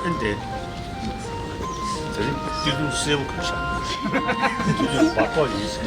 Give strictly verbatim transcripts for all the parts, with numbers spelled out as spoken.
དེ། དེ་རིང་སྐྱིད་སྡུག་གསལ་པོ་གང་ཤར། སྐྱིད་སྡུག་བར་ཐོག་ཡིན་ཟེར།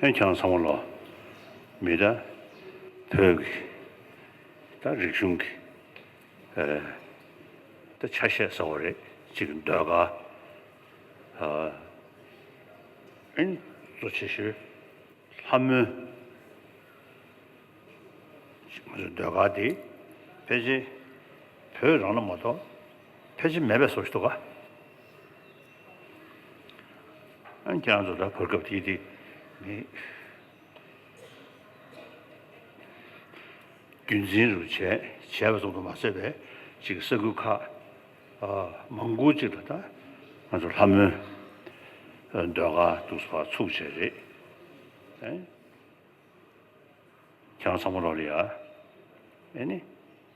ཨེ་ཁྱེད་རང་ཚང་མ་ལོ། མི་ད། བོད་ཀྱི། ད་རིག་གཞུང་གི། ཨེ། ད་ཆ་ཤས་ཟེར་བ་རེད། གཅིག་ཟློས་གར། ཨ། ཨེ་གཙོ་ཆེ་ཤོས་ལྷ་མོའི་ཟློས་གར་དེ་ཕལ་ཆེར་བོད་རང་ལ་མ་གཏོགས་ཕལ་ཆེར་མེད་པའི་བཟོ་ཞིག་འདུག་ག་ཨ་ནི་ཁྱེད་རང་ཚོ་ད་བར་སྐབས་དེ་དེ་མི་རྒྱུན་འཛིན་རུ་བྱས་བྱས་པ་ཙམ་དུ་མ་ཟད་པའི་ཅིག་ས་ཁུལ་ཁག་ཨ་མང་པོ་ཅིག་ལ་ད་ང་ཚོ་ལྷ་མོའི་ཟློས་གར་འདུག་སེ་ཕར་ཚུགས་བྱས་རེད། ཨེ། ཁྱེད་རང་ཚང་མ་ལོག་ལ་ཡ། ཨེ་ནི།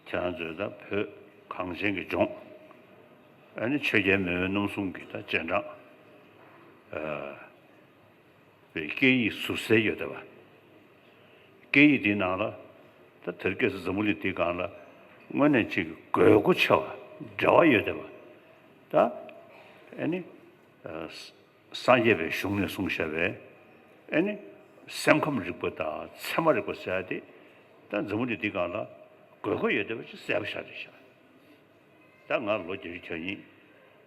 ཁྱེད་རང་ཚོས་ད་བོད་གངས་ཅན་གྱི་ལྗོངས། ཨེ་ནི་ཆོས་རྒྱལ་མེས་དབོན་རྣམ་གསུམ་གྱི་ད་རྗེས་འབྲང་། ཨ། པའི་སྐད་ཡིག་ཟུར་གསལ་ཡོད་བསྡད་པ། སྐད་ཡིག་འདིའི་ནང་ལ་ད་དེ་རིང་ཁ་སང་འཛམ་བུ་གླིང་འདིའི་སྒང་ལ་དངོས་གནས་ཅིག་དགོས་མཁོ་ཆེ་བ་འབྲེལ་བ་ཡོད་བསྡད་པ། ད་ཨེ་ནི། ཨ། སངས་རྒྱས་པའི་གཞུང་ནས་གསུངས་བཞག་པའི་ཨེ་ནི་སེམས་ཁམས་རིག་པ་དང་ཚད་མ་རིག་པ་ཟེར་ཡ་དེ་ད་འཛམ་བུ་གླིང་འདིའི་སྒང་ལ་དགོས་མཁོ་ཡོད་བསྡད་པ་ཅིག་གསལ་པོ་ཆགས་བསྡད་ཤག་ད་ང་ལོ་བརྒྱད་ཅུ་གྱ་གཉིས་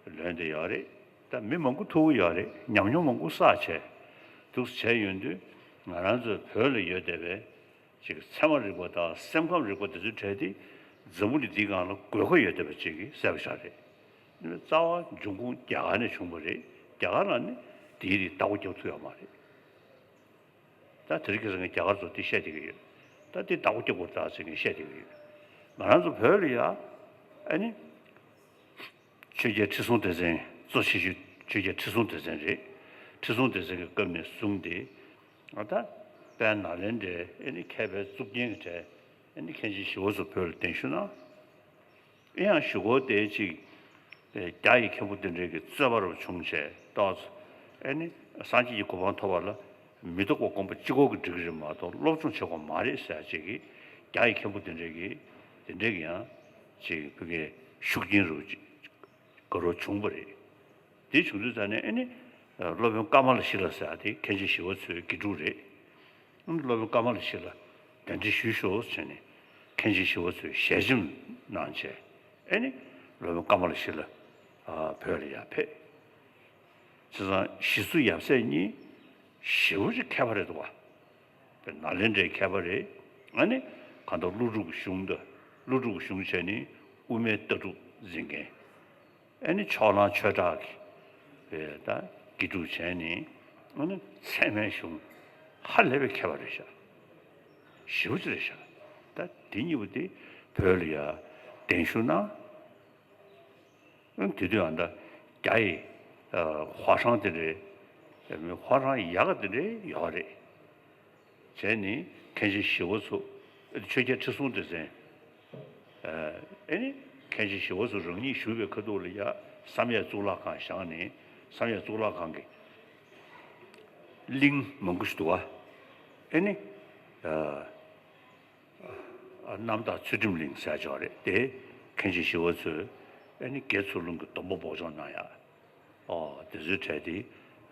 ལོན་བསྡད་ཡོད་རེད། ད་མི་མང་པོ་ཐུག་གི་ཡོད་རེད། ཉམས་མྱོང་མང་པོ་བསགས་བྱས་འདུག་སེ་བྱས་ཡོང་དུས་ང་རང་ཚོའི་བོད་ལ་ཡོད་བསྡད་པའི་ཅིག་ཚད་མ་རིག་པ་དང་སེམས་ཁམས་རིག་པ་དེ་ཚོའི་གྲས་དེ་འཛམ་བུ་གླིང་འདིའི་སྒང་ལ་དགོས་མཁོ་ཡོད་བསྡད་པ་ཅིག་གསལ་པོ་ཆགས་རེད། རྩ་བ་འབྱུང་ཁུངས་རྒྱ་གར་ནས་བྱུང་བ་རེད། རྒྱ་གར་ལ་ནི་དེའི་རིགས་བདག་པོ་རྒྱབ་ཐུབ་ཡོད་མ་རེད། ད་དེ་རིང་ཁ་སང་ངས་རྒྱ་གར་ཚོ་འདི་བཤད་བསྡད་ཀྱི་ཡོད། ད་འདི་བདག་པོ་རྒྱབ་དགོས་རེད་ད་ཟེར་ངས་བཤད་བསྡད་ཀྱི་ཡོད། ང་རང་ཚོ་བོད་ལ་ཡ། ཨ་ནི། ཆོས་རྒྱལ་ཁྲི་སྲོང་ལྡེ་བཙན་གཙོ་ཆེ་ཤོས་ཆོས་རྒྱལ་ཁྲི་སྲོང་ལྡེ་བཙན་རེད། ཁྲི་སྲོང་ལྡེ་བཙན་གྱི་སྐབས་ནས་བཟུང་སྟེ། ང་ད་དཔལ་ནཱ་ལེནྡྲའི་ཨེ་ནི་མཁས་པའི་གཙུག་རྒྱན་གྱི་གྲས་ཨེ་ནི་མཁན་ཆེན་ཞི་བ་འཚོ་བོད་ལ་གདན་ཞུ་གནང་། ཨེ་ཡང་ཞུ་སྒོ་དེ་ཅིག་ཨེ་རྒྱ་ཡི་མཁན་པོ་དེ་འདྲས་ཀྱི་རྩོད་པ་རུ་བྱུང་བྱས་ཏོག་ཙམ་ཨེ་ནི་སངས་རྒྱས་ཀྱི་གོ་འཕང་ཐོབ་པ་ལ་མི་ཐོག་པ་དགོན་པ་གཅིག་པོ་གིས་འགྲིག་གི་རེད་མ་གཏོགས་སློབ་སྦྱོང་བྱེད་དགོས་མ་རེད་ཟེར་ཡ་ཅིག་གིས་རྒྱ་ཡི་མཁན་པོ་དེ་འདྲས་ཀྱིས་དེ་འདྲས་ཀྱི་ཡང་ཅིག་བོད་ཀྱི་ཤུགས་རྐྱེན་རུ་ཅིག་དགའ་རབ་བྱུང་བ་རེད། དེ་བྱུང་དུས་ཙ་ནས་ཨེ་ནི། སློབ་དཔོན་ཀ་མ་ལ་ཤཱི་ལ་ཟེར་ཡ་དེ་མཁན་ཆེན་ཞི་བ་འཚོའི་དགེ་ཕྲུག་རེད། སློབ་དཔོན་ཀ་མ་ལ་ཤཱི་ལ་གདན་འདྲེན་ཞུས་ཤོག་ཟེར་ནས་མཁན་ཆེན་ཞི་བ་འཚོས་ཞལ་ཆེམས་གནང་བྱས་ཨེ་ནི། སློབ་དཔོན་ཀ་མ་ལ་ཤཱི་ལ་བོད་ལ་ཡར་ཕེབས། བྱས་ཙང་ཞི་འཚོ་ཡབ་སྲས་གཉིས་ཞེ་པོ་ཅིག་མཁས་པ་རེད་འདུག་བ། དཔེར་ན་ནཱ་ལེནྡྲའི་མཁས་པ་རེད། ཨ་ནི་གང་ལྟར་ཀླུ་སྒྲུབ་ཀྱི་གཞུང་དང་ཀླུ་སྒྲུབ་ཀྱི་གཞུང་བྱས་ནས་དབུ་མའི་ལྟ་གྲུབ་འཛིན་མཁན། ཨ་ནི་ཕྱོགས་གླང་ཆོས་གྲགས་ཀྱི་ད་དགེ་ཕྲུག་བྱས་ནས་ཨ་ནི་ཚད་མའི་གཞུང་ཧ་ལས་པའི་མཁས་པ་རེད་ཤག་ཞེ་པོ་ཅིག་རེད་ཤག་ད་དེ་གཉིས་པོ་དེ་བོད་ལ་ཡར་གདན་ཞུ་གནང་། དེ་དུས་ཨ་ད་རྒྱ་ཡི་ཧྭ་ཤང་དེ་རེད། ཧོ་རང་ཡག་ག་དེ་འདྲའི་ཡོད་རེད། བྱས་ནས་མཁན་ཆེན་ཞི་བ་འཚོ། ཆོས་རྒྱལ་ཁྲི་སྲོང་ལྡེ་བཙན། ཨ་ནི་མཁན་ཆེན་ཞི་བ་འཚོ་རང་ཉིད་བཞུགས་པའི་ཁ་ཐུག་ལ་ཡ་བསམ་ཡས་གཙུག་ལག་ཁང་བཞེངས་ནས་བསམ་ཡས་གཙུག་ལག་ཁང་གི་གླིང་མང་པོ་ཞིག་འདུག་བ། ཨ་ནི། རྣམ་དག་ཚུལ་ཁྲིམས་གླིང་ཟེར་ཅིག་ཡོད་རེད་དེ། མཁན་ཆེན་ཞི་བ་འཚོས་ཨ་ནི་དགེ་ཚུལ་སློང་གི་སྡོམ་པ་འབོགས་ཆོག་གནང་ཡ། ཨོ་དེ་ཚོའི་གྲས་དེ་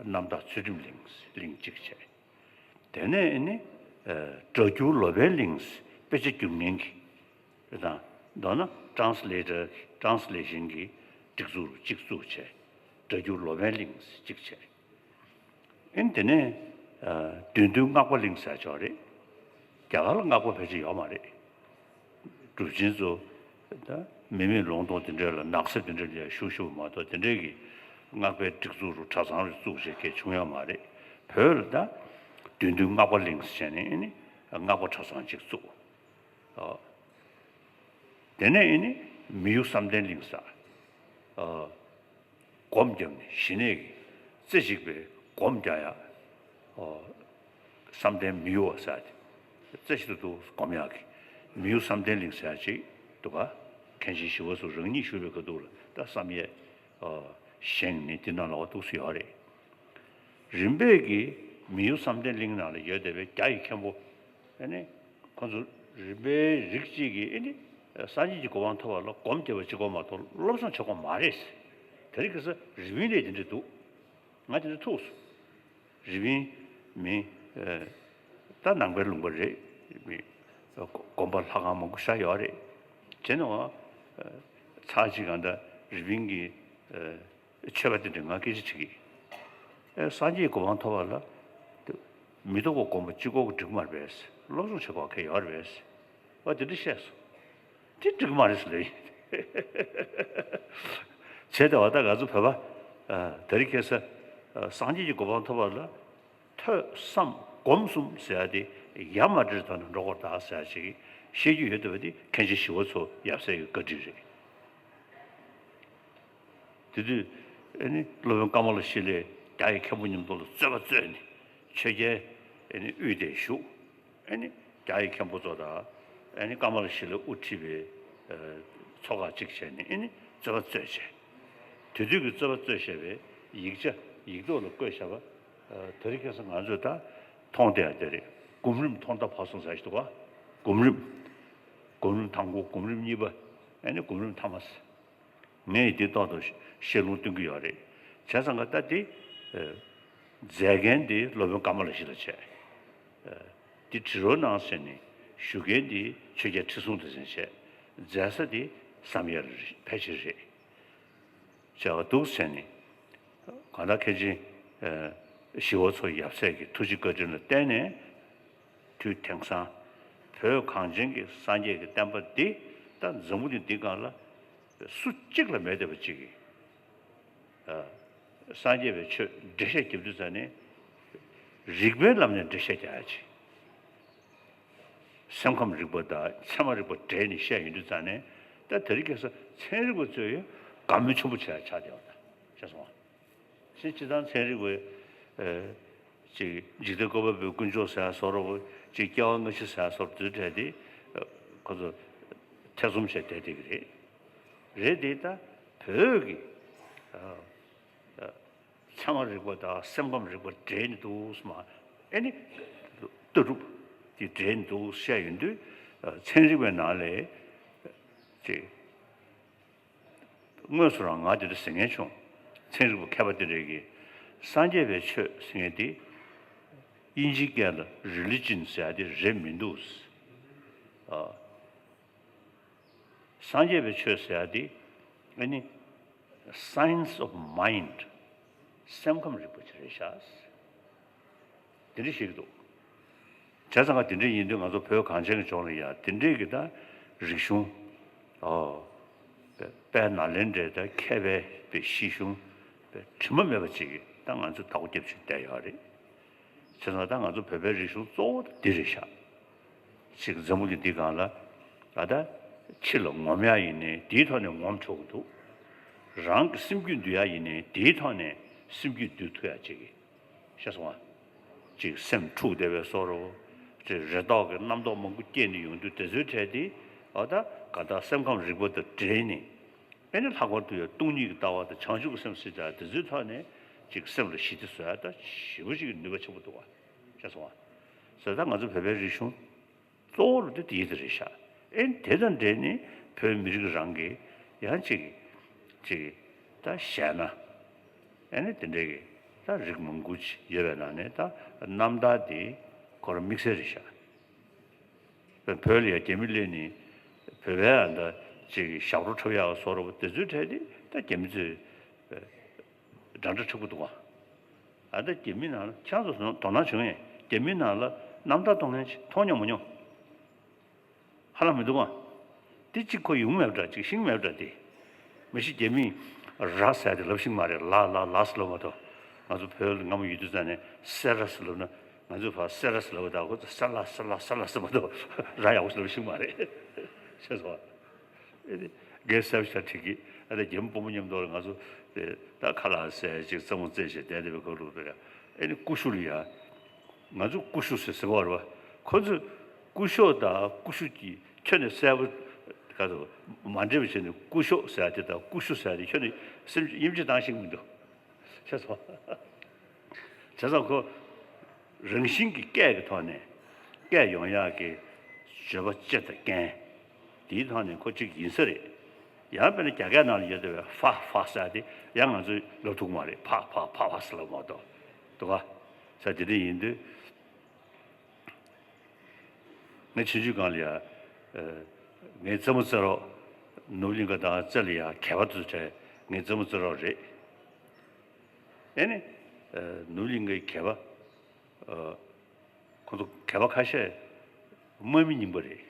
རྣམ་དག་ཚུལ་ཁྲིམས་གླིང་གླིང་གཅིག་བྱས། དེ་ནས་ཨ་ནི་སྒྲ་སྒྱུར་ལོ་པཎ་གླིང་དཔེ་ཆ་སྒྱུར་མཁན་གྱི་དང་མདོར་ན་ཊྲན་སི་ལེ་ཊར་ཊྲན་སི་ལེ་ཤན་གྱི་སྒྲིག་འཛུགས་གཅིག་བཙུགས་བྱས། སྒྲ་སྒྱུར་ལོ་པཎ་གླིང་གཅིག་བྱས། ཨེ་དེ་ནས་བདུད་འདུལ་སྔགས་པ་གླིང་ཟེར་ཅིག་ཡོད་རེད། རྒྱ་གར་ལ་སྔགས་པ་ཕལ་ཆེར་ཡོད་མ་རེད། གྲུབ་ཆེན་ཚོ་ད་མི་མེད་ལུང་སྟོང་དེ་འདྲ་ལ་ནགས་གསེབ་དེ་འདྲ་ལ་བཞུགས་བཞུགས་པ་མ་གཏོགས་དེ་འདྲའི་གི་སྔགས་པའི་སྒྲིག་འཛུགས་རུ་གྲྭ་ཚང་རུ་བཙུགས་བྱས་མཁན་བྱུང་ཡོད་མ་རེད། བོད་ལ་ད་བདུད་འདུལ་སྔགས་པ་གླིང་ཟེར་ནས་ཨེ་ནི་སྔགས་པ་གྲྭ་ཚང་གཅིག་བཙུགས། ཨོ། དེ་ནས་ཨེ་ནི་མི་གཡོ་བསམ་གཏན་གླིང་ཟེར། ཨོ། སྒོམ་བརྒྱབ་ནས་ཞི་གནས་ཀྱི་རྩེ་གཅིག་པའི་སྒོམ་རྒྱག་ཡ། ཨོ། བསམ་གཏན་མི་གཡོ་བ་ཟེར་ཏེ། རྩེ་གཅིག་ཏུ་སྒོམ་ཡག་གི་མི་གཡོ་བསམ་གཏན་གླིང་ཟེར་ཡ་ཅིག་འདུག་ག་མཁན་ཆེན་ཞི་བ་འཚོ་རང་ཉིད་བཞུགས་པའི་ཁ་ཐུག་ལ་ད་བསམ་ཡས། ཨོ། བཞེངས་ནས་འདི་ནང་ལ་འོ་འདུག་སེ་ཡོད་རེད། རིམ་པས་ཀྱིས་མི་གཡོ་བསམ་གཏན་གླིང་ནང་ལ་ཡོད་བསྡད་པའི་རྒྱ་ཡི་མཁན་པོ། ཨ་ནི། ཁོ་ཚོ་རིམ་པས་རིགས་གཅིག་གིས་ཨ་ནི། སངས་རྒྱས་ཀྱི་གོ་འཕང་ཐོབ་པ་ལ་སྒོམ་རྒྱབ་པ་གཅིག་པོ་མ་གཏོགས་སློབ་སྦྱོང་བྱེད་དགོས་མ་རེད། དེ་རིང་ཁ་སང་རི་པིན་ལས་དེ་འདྲ་འདུག་ང་དེ་འདྲ་ཐུག་སོང་། རི་པིན་མི། ད་ནང་པའི་ལུང་པ་རེད། མི། དགོན་པ་ལྷ་ཁང་མང་པོ་ཤར་ཡོད་རེད། བྱས་ནའང་། ཚར་གཅིག་གང་ལྟར་རི་པིན་གྱི། ཆོས་པ་དེ་འདྲས་ང་སྐད་ཆ་དྲིས་ཀྱི། ཨེ་སངས་རྒྱས་གོ་འཕང་ཐོབ་པ་ལ། མི་ཐོག་གི་སྒོམ་པ་གཅིག་པོ་གིས་འགྲིག་མ་རེད་པས། སློབ་སྦྱོང་བྱེད་དགོས་མཁན་ཡོད་རེད་པས། ཨ་དེ་འདྲ་བཤད་སོང་། དེ་འགྲིག་མ་རེད་ཟེར་ལབ་ཡིན། བྱས་ཏེ་བ་ད་ང་ཚོ་བོད་པ། དེ་རིང་ཁ་སང་། སངས་རྒྱས་ཀྱི་གོ་འཕང་ཐོབ་པ་ལ། ཐོས་བསམ་སྒོམ་གསུམ་ཟེར་ཡ་དེ་ཡ་མ་བྲལ་ཐོག་ནས་འགྲོ་དགོས་རེད་ད་ཟེར་ཡ་ཅིག་བཤད་རྒྱུ་ཡོད་བསྡད་པ་དེ་མཁན་ཆེན་ཞི་བ་འཚོ་ཡབ་སྲས་ཀྱི་བཀའ་དྲིན་རེད། དེ་དུས་ཨ་ནི་སློབ་དཔོན་ཀ་མ་ལ་ཤཱི་ལས་རྒྱ་ཡི་མཁན་པོ་མཉམ་དུ་ལ་རྩོད་པ་རྩོད་ནས་ཆོས་རྒྱལ་ཨ་ནི་དབུས་དེར་བཞུགས། ཨ་ནི་རྒྱ་ཡི་མཁན་པོ་ཚོ་དང་ཨ་ནི་ཀ་མ་ལ་ཤཱི་ལས་དབུ་ཁྲིད་པའི་ཚོགས་ཁག་ཅིག་བྱས་ནས་ཨ་ནི་རྩོད་པ་རྩོད་བྱས། དེ་དུས་ཀྱི་རྩོད་པ་རྩོད་བྱས་པའི་ཡིག་ཆ་ཡིག་ཐོག་ལ་བཀོད་བཞག་པ། དེ་རིང་ཁ་སང་ང་ཚོས་ད་མཐོང་བསྡད་ཡ་དེ་རེད། སྒོམ་རིམ་མཐོར་འདེགས་ཕར་སོང་ཟེར་ཞིག་འདུག་ག་སྒོམ་རིམ། སྒོམ་རིམ་དང་པོ། སྒོམ་རིམ་གཉིས་པ། ཨ་ནི་སྒོམ་རིམ་ཐ་མ་ཟེར། ངས་འདི་ཏོག་ཏོ་ཤེས་ལུང་སྟོན་གྱི་ཡོད་རེད། བྱས་ཙང་ཀ་ད་དེ། མཛད་མཁན་དེ་སློབ་དཔོན་ཀ་མ་ལ་ཤཱི་ལ་བྱས། དེ་བྲི་རོགས་གནང་ཟེར་ནས་ཞུ་མཁན་དེ་ཆོས་རྒྱལ་ཁྲི་སྲོང་ལྡེ་བཙན་བྱས། མཛད་ས་དེ་བསམ་ཡས་ལ་ཕལ་ཆེར་རེད། བྱས་པ་འདུག་ཟེར་ནས། གང་ལྟར་མཁན་ཆེན་ཞི་བ་འཚོ་ཡབ་སྲས་ཀྱི་ཐུགས་རྗེ་བཀའ་དྲིན་ལ་བརྟེན་ནས། དུས་དེང་སང་བོད་གངས་ཅན་གྱི་སངས་རྒྱས་ཀྱི་བསྟན་པ་འདི་ད་འཛམ་བུ་གླིང་འདི་སྒང་ལ་སུ་གཅིག་ལ་མེད་བསྡད་པ་ཅིག་གིས། སངས་རྒྱས་པའི་ཆོས་འགྲེལ་བཤད་རྒྱབ་དུས་ཙ་ནས་རིགས་པའི་ལམ་ནས་འགྲེལ་བཤད་རྒྱག་ཡ་ཅིག་སེམས་ཁམས་རིག་པ་དང་ཚད་མ་རིག་པ་འདྲེས་ནས་བཤད་ཡོང་དུས་ཙ་ནས་ད་དེ་རིང་ཁ་སང་ཚན་རིག་པ་ཚོས་ཡང་དགའ་མོས་ཆེན་པོ་བྱས་ཆགས་བསྡད་པ་དང་ཤེས་སོང་ང་། ཅི་ཅི་ལྟར་ཚན་རིག་པས་ཅིག་འཇིག་རྟེན་བཀོད་པ་པོའི་དཀོན་མཆོག་ཟེར་ཡ་བཟོ་འདྲ་བོ། ཅིག་སྐྱེ་བ་སྔ་ཕྱི་ཟེར་ཡ་བཟོ་འདྲ་དེ་འདྲ་དེ་ཁོ་ཚོ་ཐེ་ཚོམ་བྱས་བསྡད་བསྡད་ཀྱི་རེད། རེད་དེ་ད་བོད་ཀྱི་ཚད་མ་རིག་པ་དང་སེམས་ཁམས་རིག་པ་འདྲེས་ནས་འདུག་སྨ། ཨེ་ནི་ལྟ་གྲུབ་དེ་འདྲེས་ནས་འདུག་བཤད་ཡོང་དུས་ཚན་རིག་པའི་ནང་ལས་ཅིག་དངོས་སུ་རང་ང་དེ་འདྲ་ཟེར་མཁན་བྱུང་། ཚན་རིག་པ་མཁས་པ་དེ་འདྲས་ཀྱིས་སངས་རྒྱས་པའི་ཆོས་ཟེར་མཁན་དེ་དབྱིན་ཇིའི་སྐད་ལ་རི་ལི་ཇིན་ཟེར་ཡ་དེ་རེད་མི་འདུག་ཨ། སངས་རྒྱས་པའི་ཆོས་ཟེར་ཡ་དེ་ཨ་ནི་science of mind། སེམས་ཁམས་རིག་པ་ཅིག་རེད་ཤག་དེ་འདྲ་ཞིག་འདུག་བྱས་ཙང་ཀ་དེ་འདྲ་ཡིན་དུས་ང་ཚོ་བོད་གངས་ཅན་གྱི་ལྗོངས་ལ་ཡ་དེ་འདྲའི་གི་ད་རིག་གཞུང་། ཨོ། དཔལ་ནཱ་ལེནྡྲའི་ད་མཁས་པའི་པའི་གཞི་གཞུང་དཔེ་དྲི་མ་མེད་པ་ཅིག་གི་ད་ང་ཚོས་བདག་པོ་རྒྱབ་བཞིན་བསྡད་ཡོད་རེད། བྱས་ཙང་ད་ང་ཚོ་བོད་པའི་རིག་གཞུང་གཙོ་བོ་འདི་རེད་ཤག་ཅིག་འཛམ་བུ་གླིང་འདི་སྒང་ལ་ད་ལྟ་ཕྱི་ལ་ངོམ་ཡ་ཡིན་ནའི་དེའི་ཐོག་ནས་ངོམ་ཆོག་གི་འདུག་རང་གི་སེམས་རྒྱུད་འདུལ་ཡ་ཡིན་ནའི་དེའི་ཐོག་ནས་སེམས་རྒྱུད་འདུལ་ཐུབ་ཡ་ཅིག་གི་ཤེས་སོང་ང་། ཅིག་སེམས་འཁྲུགས་བསྡད་པའི་བཟོ་འདྲ། ཅིག་རེ་དོགས་ཀྱི་རྣམ་རྟོག་མང་པོ་སྐྱེས་ནས་ཡོང་དུས་དེ་ཚོའི་གྲས་དེ་འོ་ད་ག་ད་སེམས་ཁམས་རིག་པ་དང་འབྲེལ་ནས། ཨེ་ནི་ལྷག་པར་དུ་ཡང་སྟོང་ཉིད་ཀྱི་ལྟ་བ་དང་བྱང་ཆུབ་ཀྱི་སེམས་ཟེར་ཡ་དེ་ཚོའི་ཐོག་ནས་ཅིག་སེམས་ལ་ཞི་བདེ་བཟོ་ཡ་ད་ཞེ་པོ་ཅིག་གི་ནུས་པ་ཆེན་པོ་འདུག་བ། ཤེས་སོང་ང་། ཟེར་ད་ང་ཚོ་བོད་པའི་རིག་གཞུང་གཙོ་བོ་རུ་དེ་དེ་ཡིད་དུ་རེད་ཤག་ཨེ་ནི་དེ་དང་འབྲེལ་ནས་བོད་མི་རིགས་རང་གི་ཡང་ཅིག་ཅིག་ད་གཞས་སྣ་ཨེ་ནི་དེ་འདྲའི་གི་ད་རིགས་མང་པོ་ཅིག་ཡོད་པའི་ནང་ནས་ད་རྣམ་ཐར་དེ་ཁོ་རང་དམིགས་བསལ་རེད་ཤག་བོད་ལ་ཡང་རྒྱ་མི་སླེབས་ནས་བོད་པའི་ཨ་ད་ཅིག་ཞབས་བྲོ་འཁྲབ་ཡག་བཟོ་འདྲ་པོ་དེ་ཚོའི་གྲས་དེ་ད་རྒྱ་མི་ཚོས་འདྲ་འདྲ་འཁྲབ་གི་འདུག་ག་ཨ་ད་རྒྱ་མི་ནང་ལ་ཁྱེད་ཚོ་དོ་སྣང་བྱུང་ངས་རྒྱ་མི་ནང་ལ་རྣམ་ཐར་གཏོང་མཁན་ཅིག་མཐོང་མྱོང་མ་མྱོང་། ཧ་ལམ་མི་འདུག་ག་དེ་གཅིག་ཁོ་ཡོང་མེད་པ་འདྲ་གཅིག་ཤེས་མེད་པ་འདྲ་དེ། མི་ཤེས་རྒྱ་མིས་ར་ཟེར་དེ་ལབ་ཤེས་མ་རེད། ལ་ལ་ལ་ཟེར་ལབ་མ་གཏོགས། ང་ཚོ་བོད་ལ་སྔ་མོ་ཡོད་དུས་ཙང་ནས་སེ་ར་ཟེར་ལབ་ན་ང་ཚོས་ཕར་སེ་ར་ཟེར་ལབ་པ་དང་ཁོ་ཚོས་སེ་ལ་སེ་ལ་སེ་ལ་ཟེར་མ་གཏོགས་ར་ཡག་པོ་ཞིག་ལབ་ཤེས་མ་རེད། ཤེས་སོང་ཨ། ཨེ་དེ་རྒན་གསལ་པོ་ཞིག་དྲིས་ཀྱི་ཨ་ད་རྒྱ་མི་དཔོན་པོ་མཉམ་དུ་ལ་ང་ཚོ་དེ་ད་ཁ་ལག་ཟས་ཅིག་རྩེད་མོ་རྩེ་བྱས་བསྡད་བསྡད་པའི་སྐབས་ལུགས་དེ་ཨེ་ནི་ཀུ་ཤུ་ལ་ཡ། ང་ཚོ་ཀུ་ཤུ་ཟེར་ཟེར་བ་རེད་བ། ཁོ་ཚོས་ཀུ་ཤོག་དང་ཀུ་ཤུ་གྱི་ཁྱོན་ནས་གསལ་པོ་ག་ཚོད་མ་འདྲེས་པ་བྱས་ནས་ཀུ་ཤོག་ཟེར་ཡ་དེ་དང་ཀུ་ཤུ་ཟེར་ཡ་དེ་ཁྱོན་ནས་སེམས་དབྱིན་ཇི་བཏང་ཤེས་ཀྱི་མི་འདུག་ཤེས་སོང་། བྱས་ཙང་ཁོ་རང་བཞིན་གྱི་སྐད་ཀྱི་ཐོག་ནས་སྐད་ཡོང་ཡག་གི་བརྗོད་པ་སྤྱི་དང་རྐྱེན་དེའི་ཐོག་ནས་ཁོ་གཅིག་ཡིན་ས་རེད། ཡང་དཔེར་ན་རྒྱ་སྐད་ནང་ལ་ཡོད་བསྡད་པའི་ཧྥ་ཧྥ་ཟེར་ཡ་དེ་ཡང་ང་ཚོས་ལབ་ཐུབ་ཀྱི་མ་རེད། ཕ་ཕ་ཕ་ཕ་ཟེར་ལབ་མ་གཏོགས་འདུག་ག་ས་དེ་འདྲ་ཡིན་དུས། ངའི་ཆུང་ཆུང་སྒང་ལ་ཡ། ངའི་རྩེད་མོ་རྩེ་རོགས། ནོར་བུ་གླིང་ག་དང་རྩེ་ལ་ཡ་གད་པ་དུ་བྱས་ངའི་རྩེད་མོ་རྩེ་རོགས་རེད། ཨེ་ནི། ནོར་བུ་གླིང་གའི་གད་པ། ཁོ་ཚོ་གད་པ་ཁ་ཤས་དམག་མི་རྙིང་པ་རེད།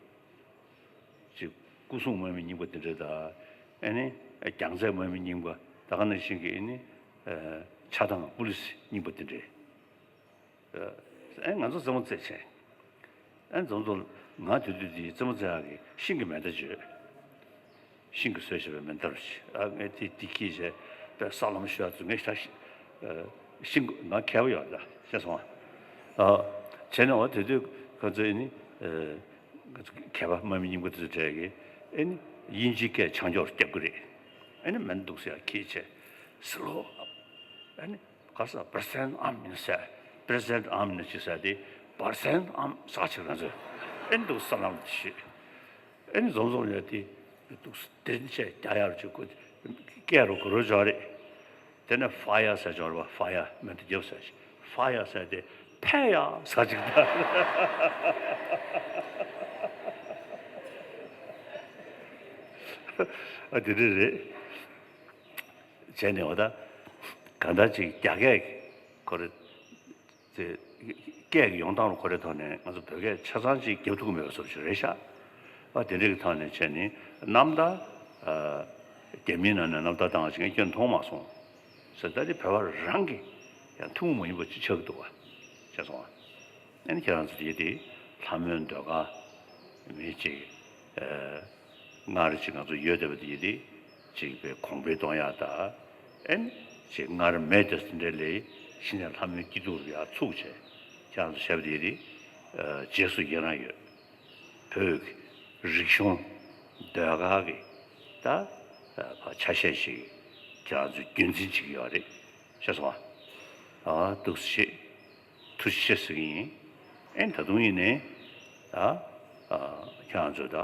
ཅིག་སྐུ་སྲུང་དམག་མི་རྙིང་པ་དེ་འདྲ་དང་། ཨེ་ནི། རྒྱང་རྩེད་དམག་མི་རྙིང་པ་ད་ག་ནང་བཞིན་གྱི་ཨེ་ནི། ཆ་ཚང་པུ་ལི་སི་རྙིང་པ་དེ་འདྲས། ཨེ་ང་ཚོ་རྩེད་མོ་རྩེ་བྱས། ཨེ་འཛོམས་འཛོམས་ང་དེ་དུས་དེའི་རྩེད་མོ་རྩེ་ཡག་གི་ཤིང་གི་མེ་མདའ་བརྗོད། ཤིང་གི་བཟོས་བྱས་པའི་མེ་མདའ་རུ་བྱས། ཨ་ངས་དེ་དེ་ཁྱེར་བྱས་པའི་ས་ལམ་ཞུ་ཡག་ཚོ་ངས་ད་ཤིང་གི་ང་མཁས་པ་ཡོད་ད་ཤེས་སོང་ཨ། བྱས་ནས་འོ་དེ་དུས་ཁོ་ཚོས་ཨེ་ནི། ཁོ་ཚོ་མཁས་པ་དམག་མི་རྙིང་པ་དེ་ཚོ་གྲས་ཀྱིས་ཨེ་ནི་དབྱིན་ཇིའི་སྐད་ཆང་འགྱོག་རྒྱབ་གི་རེད། ཨེ་ནི་མེ་མདའ་འདུག་སེ་ཡར་ཁྱེར་བྱས་སི་ལོ། ཨེ་ནི། ག་ས་པར་སེན་ཨམ་ནི་ཟེར། པར་སེན་ཨམ་ནི་ཅི་ཟེར་དེ། པར་སེན་ཨམ་ཟེར་ཅིག་ང་ཚོས་ཨེ་འདུག་ས་ལམ་དུ་ཤི། ཨེ་ནི་འཛོམས་འཛོམས་ཡོད་དེ་འདུག་དེ་ནི་ཆེ་རྒྱ་ཡར་ཅིག་ཁོ་སྐད་རུ་གོ་རུ་འཇོག་རེད། དེ་ནས་ཧྥ་ཡ་ཟེར་འཇོག་རེད་པ། ཧྥ་ཡ་མེ་མདའ་རྒྱབ་ཟེར་ཅིག་ཧྥ་ཡ་ཟེར་དེ་ཕེ་ཡ་ཟེར་ཅིག་ད། ཨ་དེ་འདྲ་རེད། བྱས་ནས་འོ་ད་གང་ལྟར་ཅིག་རྒྱ་སྐད་ཁོ་རེ། དེ་སྐད་ཀྱི་ཡོང་སྟངས་ལ་ཁོ་རེ་ཐོག་ནས་ང་ཚོ་བོད་སྐད་ཆ་ཚང་ཅིག་རྒྱབ་ཐུབ་ཀྱི་མེད་པ་བཟོ་ཞིག་རེད་ཤག་ཨ་དེ་འདྲ་གི་ཐོག་ནས་བྱས་ནས་རྣམ་ཐར། རྒྱ་མིའི་ནང་ནས་རྣམ་ཐར་བཏང་བ་ཞིག་ངས་ཁྱོན་མཐོང་མ་སོང་། ཟེར་ད་དེ་བོད་པ་རང་གི་ཡང་ཐུན་མོང་མ་ཡིན་པ་ཅིག་ཆགས་ཀྱི་འདུག་བ། ཤེས་སོང་ཨ། ཨ་ནི་ཁྱེད་རང་ཚོ་དེ་དེ་ལྷ་མོའི་ཟློས་གར་མི་གཅིག་སྔར་ཅིག་ང་ཚོ་ཡོད་བསྡད་པ་དེ་ཡིན་ཏེ། ཅིག་པའི་གོང་འཕེལ་གཏོང་ཡག་དང་། ཨེ་ནི་ཅིག་སྔར་མེད་དེ་འདྲ་ལས་གཞི་ནས་ལྷ་མོའི་སྐྱིད་སྡུག་ལ་ཡག་ཚུགས་བྱས་ཁྱེད་རང་ཚོ་བྱས་པ་དེ་ཡིན་ཏེ། རྗེས་སུ་ཡི་རང་ཡོད། བོད་ཀྱི་རིག་གཞུང་ཟློས་གར་གྱི་ད་ཆ་ཤས་ཤིག་ཁྱེད་རང་ཚོས་རྒྱུན་འཛིན་བྱེད་ཀྱི་ཡོད་རེད། ཤེས་སོང་ཨ། ཨ་འདུག་སེ་བྱེད། ཐུགས་རྗེ་ཆེ་ཟེར་གྱི་ཡིན། ཨེ་ད་དུང་ཡིན་ནའི། ཨ། ཨ། ཁྱེད་རང་ཚོས་ད།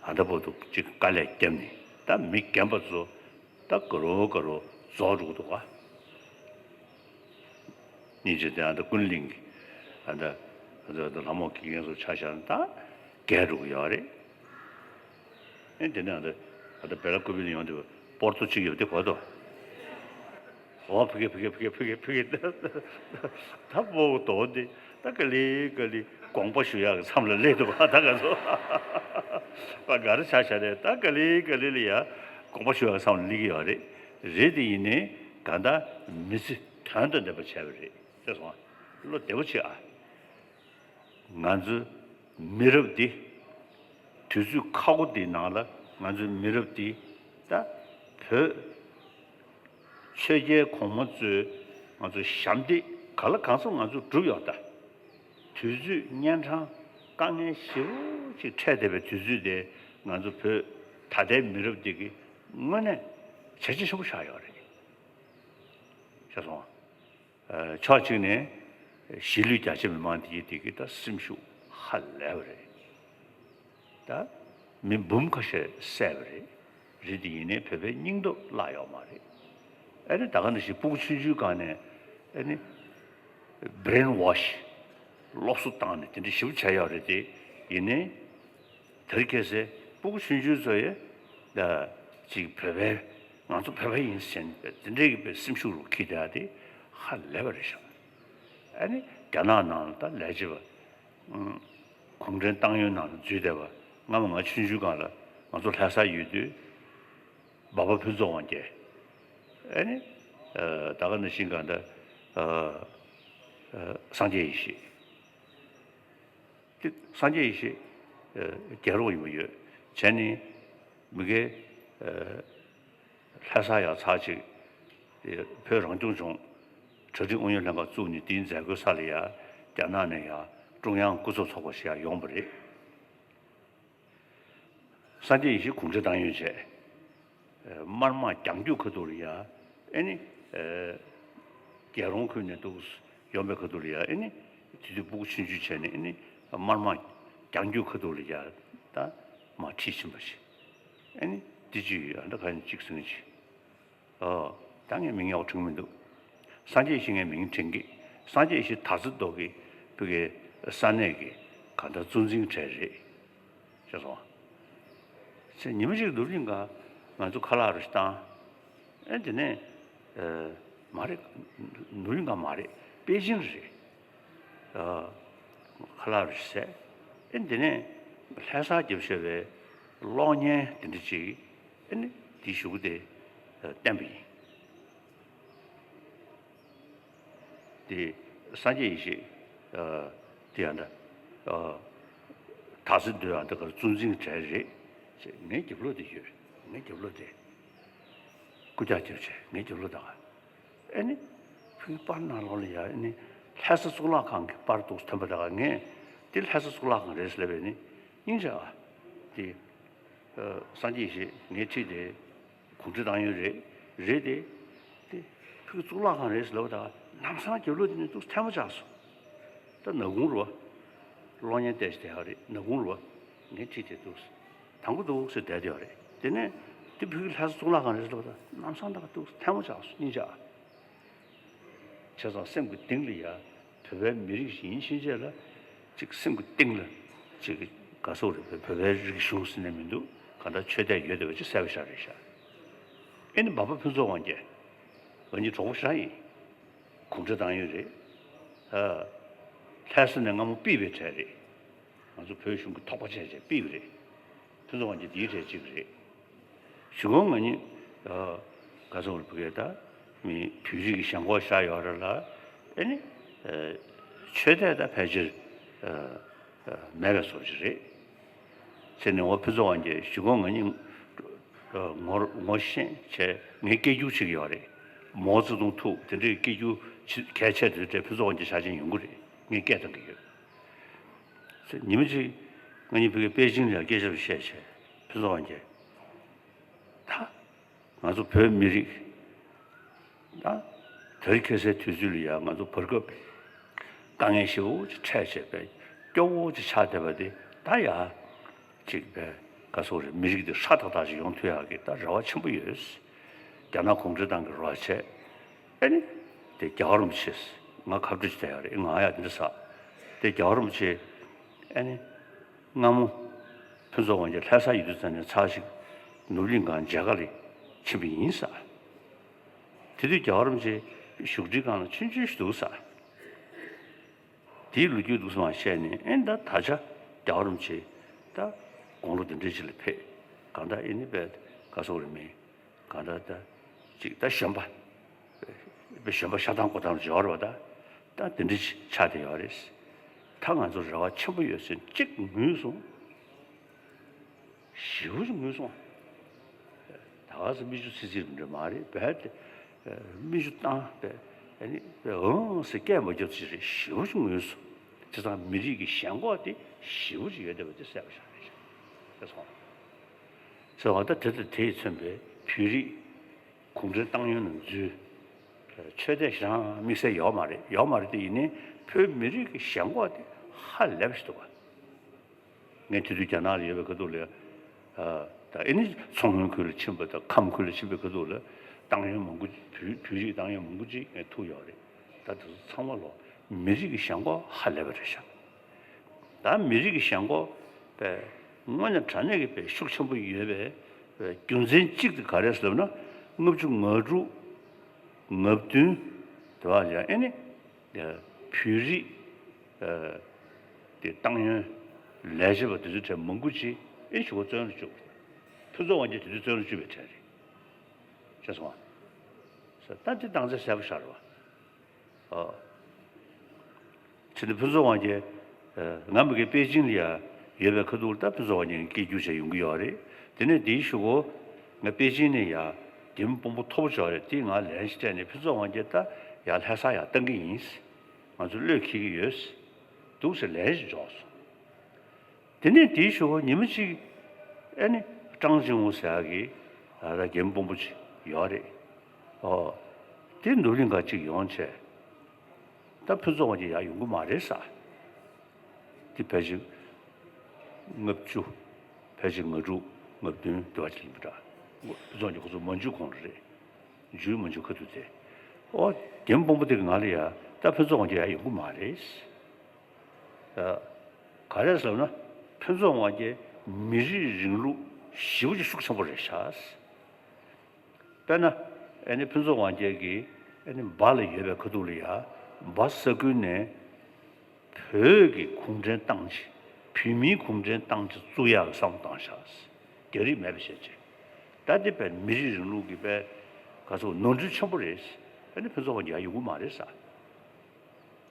ཨ་ད་བར་དུ་ཅིག་དཀའ་ལས་བརྒྱབ་ནས་ད་མི་རྒན་པ་ཚོ་ད་དགའ་རོགས་དགའ་རོགས་རྫོགས་འགྲོ་གི་འདུག་ག་སྙིང་རྗེ་དེ་ཨ་ད་ཀུན་གླིང་གི་ཨ་ད་ཨ་ད་ལྷ་མོ་དགེ་རྒན་ཚོ་ཆ་བཞག་ན་ད་རྒས་འགྲོ་གི་ཡོད་རེད། ཨེ་དེ་ནས་ཨ་ད་ཨ་ད་བེ་ལ་ཀུ་པི་ལ་ཡོང་དུས་པོར་ཏོ་གཅིག་ཡོད་དེ་གོ་ཐོ། འོ་ཕ་གི་ཕ་གི་ཕ་གི་ཕ་གི་ཕ་གི་ད་པོ་དོ་དེ་ད་ག་ལེ་ག་ལེ་དགོངས་པ་ཞུ་ཡག་གི་མཚམས་ལ་སླེབས་འདུག་པ། ད་ག་ཚོ་པ་ག་རེ་ཆ་བཞག་རེད། ད་ག་ལེ་ག་ལེ་ལ་ཡ་དགོངས་པ་ཞུ་ཡག་གི་མཚམས་ལ་སླེབས་ཀྱི་ཡོད་རེད། རེད་དེ་ཡིན་ནའི་གང་ལྟར་མི་ཚེ་དོན་དང་ལྡན་པ་བྱས་པ་རེད། ཤེས་སོང་ཨ། བློ་བདེ་པོ་བྱེད་ཨ། ང་ཚོའི་མི་རབས་འདི། དུས་ཚོད་ཁག་པོ་འདིའི་ནང་ལ་ང་ཚོའི་མི་རབས་འདི་ད་བོད་ཆོས་རྒྱལ་གོང་མ་ཚོས་ང་ཚོ་ཞབས་འདེགས་ གང་ལ་གང་འཚམ་ང་ཚོ་བསྒྲུབས་ཡོད་ད། དུས་ཚོད་གཉན་འཕྲང་དཀའ་ངལ་ཞེ་པོ་ཅིག་འཕྲད་བསྡད་པའི་དུས་ཚོད་དེ་ང་ཚོ་བོད་ད་ལྟའི་མི་རབས་འདི་གི་དངོས་གནས་བྱས་རྗེས་ཆེན་པོ་བཞག་ཡོད་རེད། ཤེས་སོང་། ཨ། ཕྱོགས་གཅིག་ནས་གཞིས་ལུས་རྒྱ་ཆེ་མི་མང་འདི་གི་འདི་གི་ད་སེམས་ཤུགས་ཧ་ལས་པ་རེད། ད་མི་འབུམ་ཁ་ཤས་བསད་པ་རེད། རེད་དེ་ཡིན་ནའི་བོད་པའི་སྙིང་སྟོབས་བརླག་ཡོད་མ་རེད། ཨ་ནི་ད་ག་ནང་བཞིན་སྤུ་གུ་ཆུང་ཆུང་སྒང་ནས་ཨ་ནི་brainwash སློབ་གསོ་བཏང་ནས་དེ་འདྲ་ཞིབ་བྱས་ཡོད་རེད་དེ། ཡིན་ནའི་དེར་ཁྱེད་ཚོས་སྤུ་གུ་ཆུང་ཆུང་ཚོ་ཡི་ད་ཅིག་བོད་པའི་ང་ཚོ་བོད་པ་ཡིན་ཟེར་ནས་དེ་འདྲའི་གི་སེམས་ཤུགས་རུ་འཁྱེར་བསྡད་ཡ་དེ་ཧ་ལས་པ་རེད་ཤག་ཨ་ནི་རྒྱ་ནག་ནང་ལ་ད་ལས་བྱེད་པ་གུང་ཁྲན་ཏང་ཡོན་ནང་ལ་འཛུལ་བསྡད་པ། སྔ་མོ་ང་ཆུང་ཆུང་སྒང་ལ་ང་ཚོ་ལྷ་སར་ཡོད་དུས་འབའ་པ་ཕུན་ཚོགས་དབང་རྒྱལ། ཨ་ནི་ད་ག་ནང་བཞིན་གང་ལྟར་སངས་རྒྱས་ཡེ་ཤེས། དེ་སངས་རྒྱས་ཡེ་ཤེས་རྒྱལ་རོགས་ཡིན་པ་ཡོད། བྱས་ནས་མི་སྒེར་ལྷ་ས་ཡར་ཚར་གཅིག་བོད་རང་སྐྱོང་ལྗོངས་གྲ་སྒྲིག་ཨུ་ཡོན་ལྷན་ཁང་བཙུགས་ནས་དེའི་མཛད་སྒོའི་ས་ལ་ཡ་རྒྱ་ནག་ནས་ཡ་ཀྲུང་དབྱང་སྐུ་ཚབ་ཚོགས་པ་ཞིག་ཡ་ཡོང་བ་རེད། སངས་རྒྱས་ཡེ་ཤེས་གུང་ཁྲན་ཏང་ཡོན་བྱས། དམར་དམག་རྒྱང་རྒྱུག་ཁ་ཐུག་ལ་ཡ། ཨེ་ནི། རྒྱལ་རོང་ཁུལ་ནས་འདུག་ཡོང་པའི་ཁ་ཐུག་ལ་ཡ། ཨེ་ནི། དེ་དུས་སྤུ་གུ་ཆུང་ཆུང་བྱས་ནས་ཨེ་ནི། དམར་དམག་རྒྱང་རྒྱུག་ཁ་ཐུག་ལ་ཡ། ད་མར་ཁྲིད་ཕྱིན་པ་ཞིག་ཨེ་ནི། དེ་ཅིག་ཡོད་ཨ། ད་ག་ནས་གཅིག་ཟེར་གྱི། ཨོ། ད་ངས་མིང་ཡག་པོ་དྲན་གྱི་མི་འདུག་སངས་རྒྱས་ཡེ་ཤེས་ངས་མིང་དྲན་གྱི། སངས་རྒྱས་ཡེ་ཤེས་དར་རྩེ་རྡོ་རྗེ་ཕ་གིའི་ས་གནས་ཀྱི་གང་ལྟར་གཙོ་འཛིན་གྲས་རེད། ཤེས་སོང་། ཚེ་ཉི་མ་གཅིག་ནོར་གླིང་ག་ང་ཚོ་ཁ་ལག་རུ་ཞིག་བཏང་། ཨེ་དེ་ནས་ཨེ་མ་རེད། ནོར་གླིང་ག་མ་རེད། པེ་ཅིང་རེད། ཨ། ཁ་ལག་རུ་ཞིག་བཟས། ཨེ་དེ་ནས་ལྷ་སར་རྒྱབ་བཞག་པའི་གློག་བརྙན་དེ་འདྲ་ཅིག་ཨེ་ནི་དེའི་གཞུག་གུ་དེ་བསྟན་པ་ཡིན། དེ་སངས་རྒྱས་ཡེ་ཤེས་དེ་ཡང་འདྲ། དར་རྩེ་རྡོ་ཡང་འདི་གར་གཙོ་འཛིན་གྲས་རེད། ངའི་རྒྱབ་ལོགས་དེ་ཡོད། ངའི་རྒྱབ་ལོགས་དེ་སྐུ་རྒྱགས་རྒྱབ་བྱས་ངའི་རྒྱབ་ལོགས་དང་། ཨེ་ནི། ཕུའི་པར་ནང་ལོགས་ལ་ཡ་ཨེ་ནི། ལྷ་ས་གཙུག་ལག་ཁང་གི་པར་འདུག་ཐོན་པ་དང་ངས་འདི་ལྷ་ས་གཙུག་ལག་ཁང་རེད་ཟེར་ལབ་པས་ནི་སྙིང་རྗེ་ཨ། དེ། སངས་རྒྱས་ཡེ་ཤེས་ངའི་ཁྲིད་དེ། གུང་ཁྲན་ཏང་ཡོན་རེད། རེད་དེ། དེ། ཕུ་གུ་གཙུག་ལག་ཁང་རེད་ཟེར་ལབ་པ་དང་ལམ་སང་རྒྱབ་ལོགས་དེ་ནས་ཏོག་ཙམ་ཐལ་མོ་ཆགས་སོང་། ད་ནག་ཁུང་རུ་བ། གློག་བརྙན་བལྟས་ཤིག་དེ་ཧ་རེད། ནག་ཁུང་རུ་བ། ངའི་ཁྲིད་དེ་འདུག་དང་པོ་འདུག་ཟེར་བསྡད་དེ་ཡོད་རེད། དེ་ནས་དེ་ཕུ་གུ་ལྷ་ས་གཙུག་ལག་ཁང་རེད་ཟེར་ལབ་པ་དང་ལམ་སང་ད་ག་ཏོག་ཙམ་ཐལ་མོ་ཆགས་སོང་སྙིང་རྗེ་ཨ། བྱས་ཙང་སེམས་ཀྱི་གཏིང་ལ་ཡ། བོད་པའི་མི་རིགས་ཤིག་ཡིན་ཕྱིན་ཆད་ལ། ཅིག་སེམས་ཀྱི་གཏིང་ལ། ཅིག་ག་སོག་རེད། བོད་པའི་རིག་གཞུང་ཟེར་ནས་མི་འདུག་གང་ལྟར་ཆོས་དད་ཡོད་བསྡད་པ་ཅིག་གསལ་པོ་ཤར་རེད་ཤག་ཨེ་ནི་འབའ་པ་ཕུན་ཚོགས་དབང་རྒྱལ། ང་གཉིས་གྲོགས་པོ་ཞེ་དྲག་ཡིན། གུང་ཁྲན་ཏང་ཡོན་རེད། ཨ། ལྷ་ས་ནས་སྔ་མོ་པི་པའི་གྲས་རེད། ང་ཚོ་བོད་གཞུང་གི་ཐོག་པ་བྱས་བྱས་པི་པ་རེད། ཕུན་ཚོགས་དབང་རྒྱལ་དེའི་གྲས་གཅིག་རེད། གཞུག་གུ་ང་གཉིས། ཨ། ག་ཚོད་རེད་བུ་གས་ད། མི་བོད་རིགས་ཀྱི་ཞེན་ཁོག་ཤར་ཡོད་རེད་ལ། ཨེ་ནི། ཨ། ཆོས་དད་ད་ཕལ་ཆེར། ཨ། ཨ། མེད་པའི་བཟོ་ཅིག་རེད། ཟེར་ནས་འོ་ཕུན་ཚོགས་དབང་རྒྱལ་གཞུག་གུ་ང་གཉིས། ཨ། ངོ་ངོ་ཤེས་བྱས་ངའི་སྐད་སྒྱུར་བྱེད་ཀྱི་ཡོད་རེད། མའོ་ཙེ་ཏུང་ཐུག་དེ་འདྲའི་སྐད་སྒྱུར་གལ་ཆེ་དེ་འདྲའི་ཕུན་ཚོགས་དབང་རྒྱལ་ཕྱག་ཆེན་ཡོང་གི་རེད། ངས་སྐད་བཏང་གི་ཡོད། ཉི་མ་གཅིག་ང་གཉིས་བོད་ཀྱི་པེ་ཅིང་ལ་སྐད་ཆ་བཤད་བྱས་ཕུན་ཚོགས་དབང་རྒྱལ། ད་ང་ཚོ་བོད་མི་རིགས་ད་དེ་རིང་ཁ་སང་དུས་ཚོད་ལ་ཡང་ང་ཚོ་བར་སྐབས་དཀའ་ངལ་ཞེ་པོ་ཅིག་འཕྲད་བྱས་པས་སྐྱོ་བོ་ཅིག་ཆགས་བསྡད་པ་དེ་ད་ཡ་གཅིག་པས་ག་སོག་རེད། མི་རིགས་འདི་ཧྲ་ཐག་ཐག་ཅིག་ཡོང་ཐུབ་ཡག་གི་ད་རེ་བ་ཆེན་པོ་ཡོད། རྒྱ་ནག་གུང་ཁྲན་ཏང་གི་རེ་བ་བྱས། ཨེ་ནི། དེ་རྒྱལ་བ་རིན་པོ་ཆེ། ང་ཁ་བྲོ་ཅིག་བལྟས་ཡོད་རེད། ང་ཡ་དེ་འདྲ་ཟ། དེ་རྒྱལ་བ་རིན་པོ་ཆེ། ཨེ་ནི། སྔ་མོ། ཕུན་ཚོགས་དབང་རྒྱལ་ལྷ་ས་ཡོད་དུས་ཙམ་ནས་ཚར་ཞིག་ནོར་གླིང་སྒང་མཇལ་ཁ་ལ་ཕྱིན་པ་ཡིན་ས། དེ་དུས་རྒྱལ་བ་རིན་པོ་ཆེ་བཞུགས་ཁྲིའི་སྒང་ལ་ཆུང་ཆུང་ཞིག་འདུག་ས། དེའི་ལོ་རྒྱུས་འདུག་སེ་མར་བཤད་ནས་ཨེ་ད་ད་ཆ་རྒྱལ་བ་རིན་པོ་ཆེ་ད་དགུང་ལོ་དེ་འདྲའི་ཅིག་ལ་ཕེབས། གང་ལྟར་ཨེ་ནི་པས་ག་སོག་རེད་མེད། གང་ལྟར་ད་ཅིག་ད་གཞོན་པ། དཔེ་གཞོན་པ་ཤ་ཐང་ཀོ་ཐང་འབྱོར་བ་ད། ད་དེ་འདྲ་ཅིག་ཆགས་བསྡད་ཡོད་རེད། ད་ང་ཚོ་རེ་བ་ཆེན་པོ་ཡོད་ཟེར་ཅིག་ངུས་སོང་། ཞེ་པོ་ཅིག་ངུས་སོང་། ད་ག་ཚོད་མིག་ཆུ་ཚིག་ཚིག་རེད་མ་རེད་བས་ཏེ། མིག་ཆུ་བཏང་བས། ཨ་ནི་འོང་ཟེར་སྐད་མ་རྒྱབ་ཚེ་རེད། ཞེ་པོ་ཅིག་ངུས་སོང་། བྱས་ཙང་མི་རིགས་ཀྱི་ཞེན་ཁོག་དེ་ཞེ་པོ་ཅིག་ཡོད་བསྡད་པ་དེ་གསལ་པོ་ཞིག་རེད་ཤག་ཟེར་སོང་། ཟེར་བ་ད་དེ་དང་དེས་མཚོན་པའི་བོད་རིགས་གུང་ཁྲན་ཏང་ཡོན་ནང་འཛུལ། ཆོས་དད་ཞེ་དྲག་དམིགས་བསལ་ཡོད་མ་རེད། ཡོད་མ་རེད་དེ། ཡིན་ནའི་བོད་མི་རིགས་ཀྱི་ཞེན་ཁོག་དེ་ཧ་ལས་པ་ཞིག་འདུག་ག་ངས་དེ་དུས་རྒྱ་ནག་ལ་ཡོད་པའི་ཁ་ཐུག་ལ། ཨ། ད་ཨེ་ནི་མཚོ་སྔོན་ཁུལ་ལ་ཕྱིན་པ་དང་ཁམས་ཁུལ་ལ་ཕྱིན་པའི་ཁ་ཐུག་ལ་ཏང་ཡོན་མང་པོ། བོད་བོད་རིགས་ཏང་ཡོན་མང་པོ་ཅིག་ངས་ཐུག་ཡོད་རེད། ད་དེ་ཚོ་ཚང་མ་ལོ་མི་རིགས་ཀྱི་ཞེན་ཁོག་ཧ་ལས་པ་རེད་ཤག་ད་མི་རིགས་ཀྱི་ཞེན་ཁོག་པས་དངོས་གནས་དྲང་གནས་ཀྱི་པའི་ཤུགས་ཆེན་པོ་ཡོད་པའི་པའི་རྒྱུ་མཚན་གཅིག་དེ་ག་རེད་ཟེར་ན། ལྔ་བཅུ་ང་དྲུག་ང་བདུན་དེ་བ་ཡང་ཨེ་ནི། བོད་རིགས། ཨ། དེ་ཏང་ཡོན་ལས་བྱེད་པ་དེ་ཚོའི་གྲས་མང་པོ་ཅིག་ཨེ་ཞུ་བ་བཙོན་ལ་བཅུག་ཕུན་ཚོགས་དབང་རྒྱལ་དེ་དུས་བཙོན་ལ་བཅུག་པའི་གྲས་རེད། ཤེས་སོང་ང་། ད་དེ་སྟངས་འཛིན་གསལ་པོ་ཤར་བ། ཨ། ཕྱི་ནས་ཕུན་ཚོགས་དབང་རྒྱལ། ཨ། ང་མི་དགེ་པེ་ཅིང་ལ་ཡ་ཡོད་པའི་ཁ་ཐུག་ལ་ད་ཕུན་ཚོགས་དབང་རྒྱལ་སྐད་སྒྱུར་བྱས་ཡོང་གི་ཡོད་རེད། དེ་ནས་དེའི་གཞུག་གུ་ང་པེ་ཅིང་ནས་ཡ་རྒྱ་མི་དཔོན་པོ་མཐོ་པོ་ཅིག་ཡོད་རེད། དེས་ང་ལན་ཞིག་སྤྲད་ནས། ཕུན་ཚོགས་དབང་རྒྱལ་ད་ཡ་ལྷ་སར་ཡ་བཏང་གི་ཡིན། ང་ཚོ་བློས་འཁེལ་གྱི་ཡོད། འདུག་ཟེར་ལན་ཞིག་འབྱོར་སོང་། དེ་ནས་དེའི་གཞུག་གུ་ཉི་མ་གཅིག་ཨེ་ནི་ཀྲང་ཅིང་ཝུ་ཟེར་ཡག་གི་ཨ་ར་རྒན་དཔོན་པོ་ཅིག་ཡོད་རེད། ཨོ། དེ་ནུབ་གླིང་ག་ཅིག་ཡོང་བྱས། ད་ཕུན་ཚོགས་དབང་རྒྱལ་ཡར་ཡོང་གི་མ་རེད་ཟེར། དེ་ཕལ་ཆེར་ལྔ་བཅུ། ཕལ་ཆེར་ང་དྲུག་ང་བདུན་དེ་བ་ཅིག་ཡིན་པ་འདྲ། ཕུན་ཚོགས་དབང་རྒྱལ་ཁོ་ཚོ་མ་འཇུས་གོང་ལ་རེད། འཇུས་མ་འཇུས་ཁ་ཐུག་དེ། ཨོ། རྒན་དཔོན་པོ་དེ་གིས་ང་ལ་ཡ་ད་ཕུན་ཚོགས་དབང་རྒྱལ་ཡར་ཡོང་གི་མ་རེད། ཨ། ག་རེ་ཟེར་ན། ཕུན་ཚོགས་དབང་རྒྱལ་མི་རིགས་རིང་ལུགས་ཞེ་པོ་ཅིག་ཤུགས་ཆེན་པོ་རེད་ཤག་དཔེར་ན། ཨེ་ནི་ཕུན་ཚོགས་དབང་རྒྱལ་གྱིས་ཨེ་ནི་འབའ་ལ་ཡོད་པའི་ཁ་ཐུག་ལ་ཡ། འབའ་ས་ཁུལ་ནས་བོད་ཀྱི་གུང་ཁྲན་ཏང་ཅིག་བོད་མིའི་གུང་ཁྲན་ཏང་ཅིག་བཙུགས་ཡག་གི་བསམ་བློ་བཏང་ཤག་རྒྱ་རིགས་མེད་པ་བྱས་བྱས། ད་དེ་བས་མི་རིགས་རིང་ལུགས་ཀྱི་བས་ག་ཚོད་ནོར་འཁྲུལ་ཆེན་པོ་རེད། ཨེ་ནི་ཕུན་ཚོགས་དབང་རྒྱལ་ཡོང་གི་མ་རེད་ཟེར།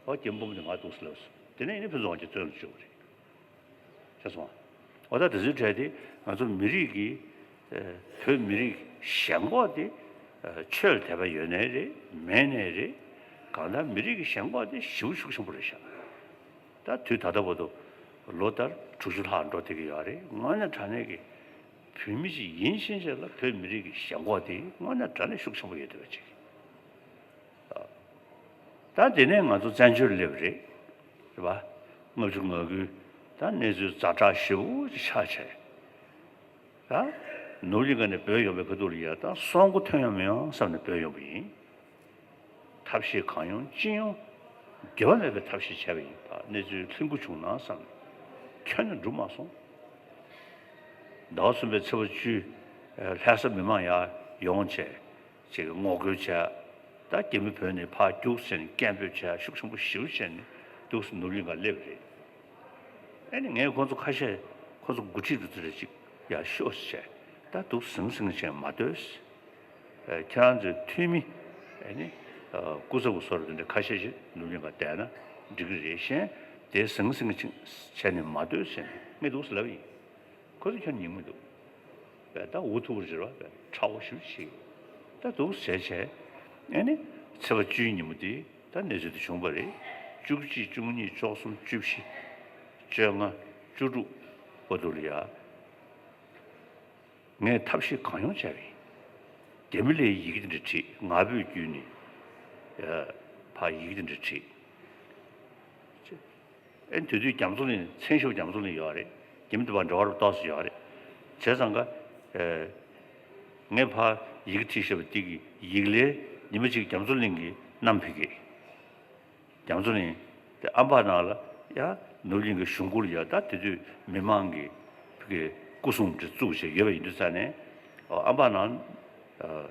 ཨོ། རྒན་དཔོན་པོ་དེ་ང་འདུག་སེ་ལབ་སོང་། དེ་ནས་ཨེ་ནི་ཕུན་ཚོགས་དབང་རྒྱལ་བཙོན་ལ་བཅུག་པ་རེད། ཤེས་སོང་ང་། འོ། ད་དེ་ཚོའི་གྲས་དེ་ང་ཚོ་མི་རིགས་ཀྱི། ཨ། བོད་མི་རིགས་ཞེན་ཁོག་དེ། ཨ། ཆོས་ལ་དད་པ་ཡོད་ནའི་རེད། མེད་ནའི་རེད། གང་ལྟར་མི་རིགས་ཀྱི་ཞེན་ཁོག་དེ་ཞེ་པོ་ཤུགས་ཆེན་པོ་རེད་ཤག་ད་དུས་ད་ལྟ་བར་དུ་ལོ་ལྟར་དྲུག་ཅུ་ལྷག་འགྲོ་བསྡད་ཀྱི་ཡོད་རེད། དངོས་གནས་དྲང་གནས་ཀྱི་བོད་མི་ཞིག་ཡིན་ཕྱིན་ཆད་ལ་བོད་མི་རིགས་ཀྱི་ཞེན་ཁོག་དེ་དངོས་གནས་དྲང་གནས་ཤུགས་ཆེན་པོ་ཡོད་བསྡད་པ་ཅིག་ད་དེ་ནས་ང་ཚོ་བཙན་བྱོལ་སླེབས་རེད། རེད་པ། ལྔ་བཅུ་ང་དགུའི་ད་གནས་ཚུལ་ཛ་དྲག་ཞེ་པོ་ཅིག་ཆགས་བྱས། ད་ནུབ་གླིང་ག་ནས་བྲོས་ཡོང་བའི་ཁ་ཐུག་ལ་ཡ། ད་སྲོག་མགོ་ཐོན་ཡོང་མི་ཡོང་བསམ་ནས་བྲོས་ཡོང་བ་ཡིན། ཐབས་ཤེས་གང་ཡོང་ཅི་ཡོང་འགྱོད་པ་མེད་པའི་ཐབས་ཤེས་བྱས་པ་ཡིན་པ། གནས་ཚུལ་ལྷིང་པོ་བྱུང་ན་བསམ་ནས། ཁྱོན་ནས་འགྲུབ་མ་སོང་། ཟླ་བ་གསུམ་པའི་ཚེས་པ་བཅུ། ལྷ་ས་མི་མང་ཡར་ཡོང་བྱས། ཅིག་ངོ་རྒོལ་བྱས། ད་རྒྱ་མི་བོད་ནས་ཕར་རྒྱུགས་ཟེར་ནས་སྐད་འབོད་བྱས། ཤུགས་ཆེན་པོ་ཞེ་པོ་བྱས་ནས་འདུག་སེ་ནུབ་གླིང་ག་སླེབས་རེད། ཨེ་ནི་ངས་ཁོང་ཚོ་ཁ་ཤས། ཁོང་ཚོ་འགོ་ཁྲིད་འདི་ཚོ་རེ་ཅིག་ཡར་ཤོག་ཟེར་བྱས། ད་འདུག་ཟིང་ཟིང་བྱས་མ་སྡོད་ཟེར། ཨ། ཁྱེད་རང་ཚོའི་འཐུས་མི། ཨེ་ནི། ཨ། སྐུ་ཚབ་བཟོ་འདྲ་འདི་འདྲ་ཁ་ཤས་ཤིག་ནུབ་གླིང་ག་བསྡད་ན་འགྲིག་གི་རེད། གཞན་དེ་ཟང་ཟིང་བྱས་ནས་མ་སྡོད་ཟེར་ནས་ངས་འདུག་སེ་ལབ་ཡིན། ཁོ་ཚོ་ཁྱོན་ནས་ཉན་གི་མི་འདུག་བས་ད་འུ་ཐུག་པ་རེད་པ། བས་ཁྲ་བོ་ཞེ་པོ་ཅིག་ད་འདུག་སེ་བྱས་བྱས། ཨེ་ནི་ཚེས་པ་བཅུའི་ཉིན་མོ་དེ་ད་གནས་ཚུལ་དེ་བྱུང་བ་རེད། བཅུ་གཅིག་བཅུ་གཉིས་བཅུ་གསུམ་བཅུ་བཞི་བཅོ་ལྔ་བཅུ་དྲུག་བར་དུ་ལ་ཡ། ངས་ཐབས་ཤེས་གང་ཡོང་བྱས་པ་ཡིན། རྒྱ་མི་ལ་ཡི་གེ་འདི་འདྲ་བྲིས། ང་ཕོད་བརྒྱུད་ནས། ཨ། ཕར་ཡི་གེ་འདི་འདྲ་བྲིས། ཨེ། དེ་དུས་རྒྱ་མཚོ་གླིང་། མཚན་ཞབས་རྒྱ་མཚོ་གླིང་ཡོད་རེད། རྒྱ་མི་དེ་བར་འབྲེལ་བ་རུ་ཏོག་ཙམ་ཡོད་རེད། བྱས་ཙང་ཀ། ཨ། ངས་ཕར་ཡི་གེ་བྲིས་བཞག་པ་དེ་གི་ཡིག་ལན་ཉི་མ་གཅིག་རྒྱ་མཚོ་གླིང་གིས་བསྣམས་ཕེབས་ཀྱི། རྒྱ་མཚོ་གླིང་དེ་ཨམ་བག་ནང་ལ་ཡ། ནུབ་གླིང་གི་གཞུང་སྒོ་ལ་ཡ། ད་དེ་དུས་མི་མང་གི་ཕ་གི་སྐུ་སྲུང་འདི་བཙུགས་བྱས་ཡོད་པ་ཡིན་དུས་ཙང་ནས། ཨ། ཨམ་བག་ནང་། ཨ།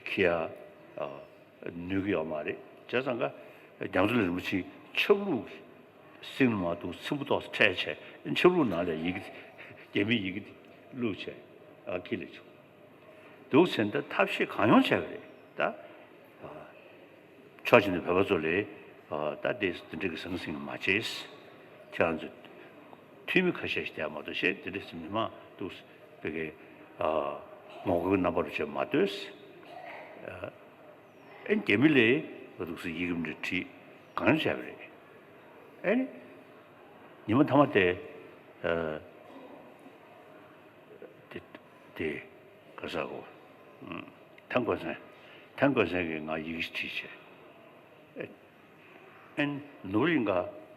འཁྱེར་ཡ། ཨ། ནུས་ཀྱི་ཡོད་མ་རེད། བྱས་ཙང་ཀ་རྒྱ་མཚོ་གླིང་རིན་པོ་ཆེའི་ཆབ་ལུགས་ཀྱི་སེང་ལ་མ་གཏོགས་ཚིམ་པོ་ཏོག་ཙམ་འཕྲད་བྱས། ཆབ་ལུགས་ནང་ལ་ཡི་གེ། རྒྱ་མིའི་ཡི་གེ་དེ་བླུགས་བྱས། ཨ། འཁྱེར་སླེབས་བྱུང་། འདུག་ཟེར་ན་ད་ཐབས་ཤེས་གང་ཡོང་བྱས་པ་རེད་ད། ཨ། ཕྱོགས་གཅིག་ནས་བོད་པ་ཚོ་ལ། ཨ། ད་དེ་འདི་འདྲ་གི་ཟང་ཟིང་མ་བྱེད། ཁྱེད་རང་ཚོ་འཐུས་མི་ཁ་ཤས་ཤིག་བསྡད་མ་གཏོགས། གཞན་དེ་འདྲ་ཟེར་མི་མང་འདུག་ཟེར། ཕ་གི། ཨ། ངོ་རྒོལ་རྣམ་པ་རུ་བྱས་མ་སྡོད་ཟེར། ཨ། ཨེ། རྒྱ་མི་ལ་ འདུག་སེ་ཡི་གེ་འདྲ་བྲིས་གང་བྱས་པ་རེད། ཨེ་ནི། ཉི་མ་མཐའ་མ་དེ། ཨ། དེ་དེ་ག་ཟེར་གོ། ཐན་ཀོན་སན། ཐན་ཀོན་སན་གྱིས་ང་ཡི་གེ་ཞིག་བྲིས་བྱས། ཨེ་ནི་ནོར་བུ་གླིང་ག་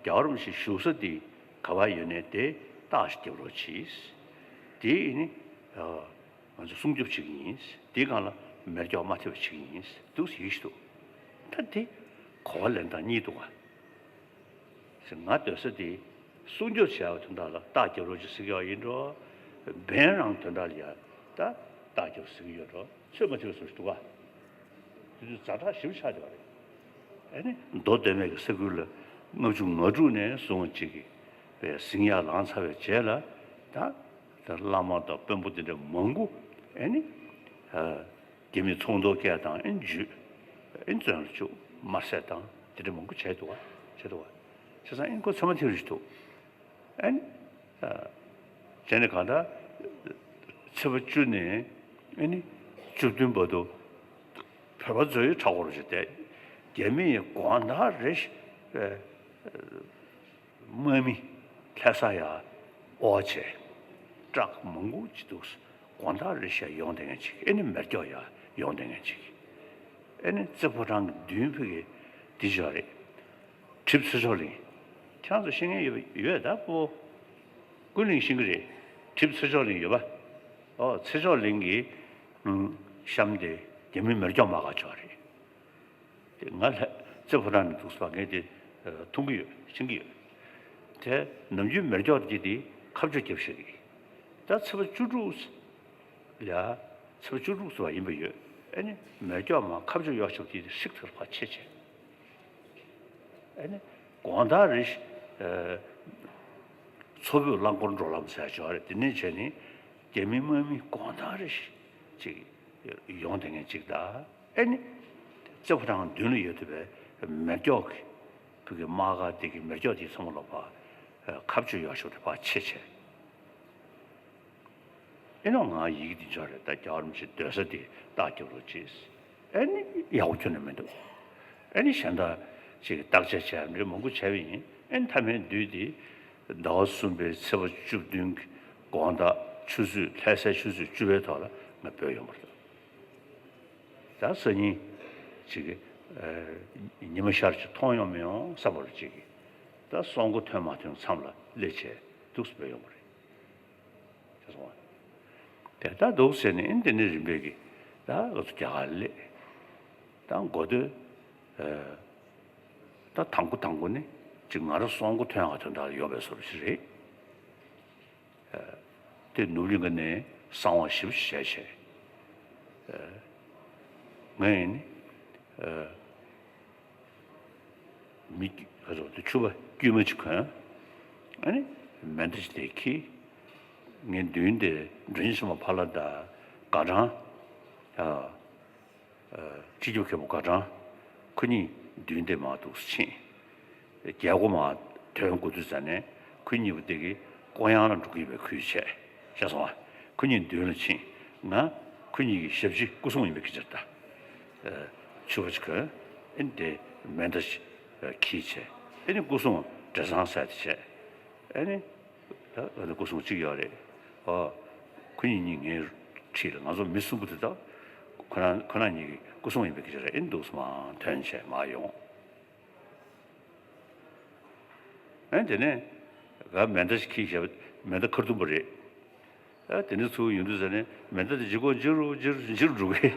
རྒྱལ་བ་རིན་པོ་ཆེ་བཞུགས་ས་དེ་ག་པར་ཡོད་ནའི་དེ་རྟགས་ཤིག་རྒྱབ་རོགས་གྱིས། དེ་ཨེ་ནི། ཨ། ང་ཚོ་སྲུང་སྐྱོབ་བྱེད་ཀྱི་ཡིན། དེའི་སྒང་ལ་མེ་སྒྱོགས་མ་ཐེབས་པ་བྱེད་ཀྱི་ཡིན་འདུག་ཡིག་ཞིག་འདུག་ད་དེ་གོ་བ་ལེན་སྟངས་གཉིས་འདུག་ག་ཟེར། ང་སྡོད་ས་དེ་སྲུང་སྐྱོབ་བྱས་པ་དོན་དག་ལ་རྟགས་རྒྱབ་རོགས་གྱིས་ཟེར་གྱི་ཡོད་ཡིན་འགྲོ། འབེན་རང་དོན་དག་ལ་ཡ་ད་རྟགས་རྒྱབ་ཟེར་གྱི་ཡོད་འགྲོ། ཚོད་མ་ཐིག་སུ་ཞིག་འདུག་ག་དེ་དུས་ཛ་དྲག་ཞིབ་ཆགས་བསྡད་པ་རེད། ཨེ་ནི་མདོ་སྟོད་སྨད་ཀྱི་ས་ཁུལ་ལ་ལྔ་བཅུ་ང་དྲུག་ནས་བཟུང་བ་ཅིག་གིས་པའི་ཟིང་ཡ་ལངས་ཚར་བའི་རྗེས་ལ་ད་ད་བླ་མ་དང་དཔོན་པོ་དེ་འདྲ་མང་པོ་ཨེ་ནི་ཨ་རྒྱ་མིའི་ཚོང་ཟོག་སྐད་དང་ཨེ་འཇུས་ཨེ་བཙོན་ལ་བཅུག་དམར་བསད་དང་དེ་འདྲ་མང་པོ་བྱས་འདུག་བ་བྱས་འདུག་བ་བྱས་ཙང་ཨེ་ནི་ཁོ་ཚང་མ་ཐེ་རུ་ཞིག་འདུག་ཨེ་ནི། ཨ། བྱས་ནས་གང་ལྟར། ཚེས་པ་བཅུ་ནས་ཨེ་ནི་བཅུ་བདུན་བར་དུ་བོད་པ་ཚོའི་མཁྲེགས་པོ་རུ་བྱས་ཏེ། རྒྱ་མི་ཡི་དགོང་དག་རེ་ཞིག་ཨེ། དམག་མི་ལྷ་ས་ཡར་དབོར་བྱས། ཊྲག་མང་པོ་ཅིག་འདུག་དགོང་དག་རེ་ཞིག་ཡོང་བསྡད་མཁན་ཅིག་ཨེ་ནི་མེ་སྒྱོགས་ཡར་ཡོང་བསྡད་མཁན་ཅིག་ཨེ་ནི་རྩེ་ཕོ་བྲང་གི་མདུན་ཕ་གི་འདི་ཅིག་ཡོད་རེད། གྲིབ་ཚེ་མཆོག་གླིང་། ཁྱེད་རང་ཚོ་ཤེས་མཁན་ཡོད་པ་ཡོད་ད་པོ། ཀུན་གླིང་ཤེས་ཀྱི་རེད། གྲིབ་ཚེ་མཆོག་གླིང་ཡོད་པ། ཨོ་ཚེ་མཆོག་གླིང་གི་ཨུམ་གཤམ་དེ་རྒྱ་མི་མེ་སྒྱོགས་མ་ག་ཅོག་རེད། དེ་ང་ལྷ་རྩེ་ཕོ་བྲང་ནས་འདུག་སེ་ཕ་གི་དེ་མཐོང་གི་ཡོད་ཤེས་ཀྱི་ཡོད། དེ་ནམ་རྒྱུན་མེ་སྒྱོགས་དེ་དེ་ཁ་བཅུ་རྒྱབ་ཤེས་ཀྱི། ད་ཚེས་པ་བཅུ་དྲུག་ལ་ཚེས་པ་བཅུ་དྲུག་ཚོ་བ་ཡིན་པ་ཡོད། ཨེ་ནི་མེ་སྒྱོགས་མ་ཁ་བཅུ་གཡོག་ཆོག་དེ་ཧྲིག་ཐག་ཕར་ཆད་ཆད། ཨེ་ནི་དགོང་དག་རེ་ཞིག་ཨེ། མཚོ་བོད་རླངས་འཁོར་འགྲོ་ལམ་ཟེར་ཡ་ཅིག་ཡོད་རེད། དེ་ནས་བྱས་ནས་རྒྱ་མི་དམག་མི་དགོང་དག་རེ་ཞིག་ཅིག་ཡོང་བསྡད་མཁན་ཅིག་དང་། ཨེ་ནི་རྩེ་ཕོ་བྲང་མདུན་ལ་ཡོད་བསྡད་པའི་མེ་སྒྱོགས་ཀྱི་བུ་གི་དམག་སྒར་དེ་གི་མེ་སྒྱོགས་དེ་ཚང་མ་ལོག་པ་ཨེ་ཁ་བཅུ་གཡོག་ཆོག་དེ་ཕར་ཆད་ཆད། ཨེ་ནོ་ང་ཡི་གེ་འདི་འབྱོར་རེད། ད་རྒྱལ་བ་རིན་པོ་ཆེ་སྡོད་ས་དེ་རྟགས་རྒྱབ་རོགས་གྱིས། ཨེ་ནི་ཡག་པོ་ཁྱོན་ནས་མི་འདུག་ཨེ་ནི་གཞན་དག་ཅིག་བརྟག་དཔྱད་བྱས་རེ་མང་པོ་བྱས་པ་ཡིན། ཨེ་ནི་མཐའ་མའི་དུས་དེ་ཟླ་བ་གསུམ་པའི་ཚེས་པ་བཅུ་བདུན་གྱི་དགོང་དག་ཆུ་ཚོད་ལྷ་སའི་ཆུ་ཚོད་བཅུ་པའི་ཐོག་ལ་ང་བོད་ཡོང་བ་རེད། ད་སང་ཉིན་ཅིག་ཨེ་ཉི་མ་ཤར་ཅིག་མཐོང་ཡོང་མི་ཡོང་བསམ་པ་རེ་ཅིག་ད་སྲོག་མགོ་ཐོན་མ་ཐོན་མཚམས་ལ་སླེབས་བྱས་འདུག་སེ་བོད་ཡོང་བ་རེད། ཅེས་གསུངས་པ། དེ་ལྟར་འདུག་ཟེར་ནས་ཨེ་འདི་ནི་རིམ་པས་ཀྱི་ད་ང་ཚོ་རྒྱ་གར་སླེབས། ད་འགོ་སྟོད་ཨ་ད་དང་པོ་དང་པོ་ནི་ཅིག་ང་རང་སྲོག་མགོ་ཐོན་ཡག་དོན་དག་ཡོད་པའི་བཟོ་འདྲ་ཞིག་རེད། ཨ་དེ་ནུབ་གླིང་ག་ནས་གསང་བ་ཞིབ་བྱས་བྱས། ཨ་ང་ཡིན་ནི་ཨ། མི་ཁ་ཚོ་དེ་ཕྱུ་པ་དཀྱུས་མ་ཅིག་གོན། ཨ་ནི་མེ་མདའ་ཅིག་དེ་འཁྱེར། ངའི་མདུན་དེ་མགྲོན་ཆེན་པ་ཕ་ལ་དང་དགའ་གྲང་། ཨ་ཨ་སྤྱི་ཁྱབ་མཁན་པོ་དགའ་གྲང་ཁོ་གཉིས་མདུན་དེ་མར་འདུག་སེ་ཕྱིན། རྒྱལ་སྒོ་མར་ཐོན་དགོས་དུས་ཙ་ནས་ཁོ་གཉིས་པོ་དེ་གི་ཀོ་ཡང་ལ་འགྲོ་གི་ཡོད་པའི་ཁུལ་བྱས་བྱས་སོང་བ། ཁོ་གཉིས་མདུན་ལ་ཕྱིན། ང་ཁོ་གཉིས་ཀྱི་ཞབས་ཕྱི་སྐུ་སྲུང་ཡིན་པའི་སྐད་ཆ་རེད་ད། ཕྱུ་པ་ཅིག་གོན། ཨེ་ནི་དེ་མེ་མདའ་ཞིག་འཁྱེར་བྱས། ཨེ་ནི་སྐུ་སྲུང་བགྲེས་སོང་ཟེར་དེ་བྱས། ཨེ་ནི་ད་ཨ་ནི་སྐུ་སྲུང་གཅིག་ཡོད་རེད། ཨོ། ཁོ་གཉིས་གཉིས་ངའི་འཁྲིས་ལ་ང་ཚོ་མི་གསུམ་པོ་དེ་དག་ཁོ་རང་ཁོ་རང་གཉིས་ཀྱི་སྐུ་སྲུང་ཡིན་པའི་སྐད་ཆ་རེད། ཨེ་ནི་འདུག་སེ་མར་ཐོན་བྱས་མར་ཡོང་། ཨེ་དེ་ནས་ག་མེ་མདའ་ཞིག་འཁྱེར་བཞག་མེ་མདའ་ཁ་ཐུམ་པ་རེད། ཨ་དེ་ནས་ཚུར་ཡོང་དུས་ཙ་ནས་མེ་མདའ་དེ་ལྗིད་ཁོག་འཇིགས་རུ་འཇིགས་རུ་འཇིགས་རུ་འགྲོ་གི།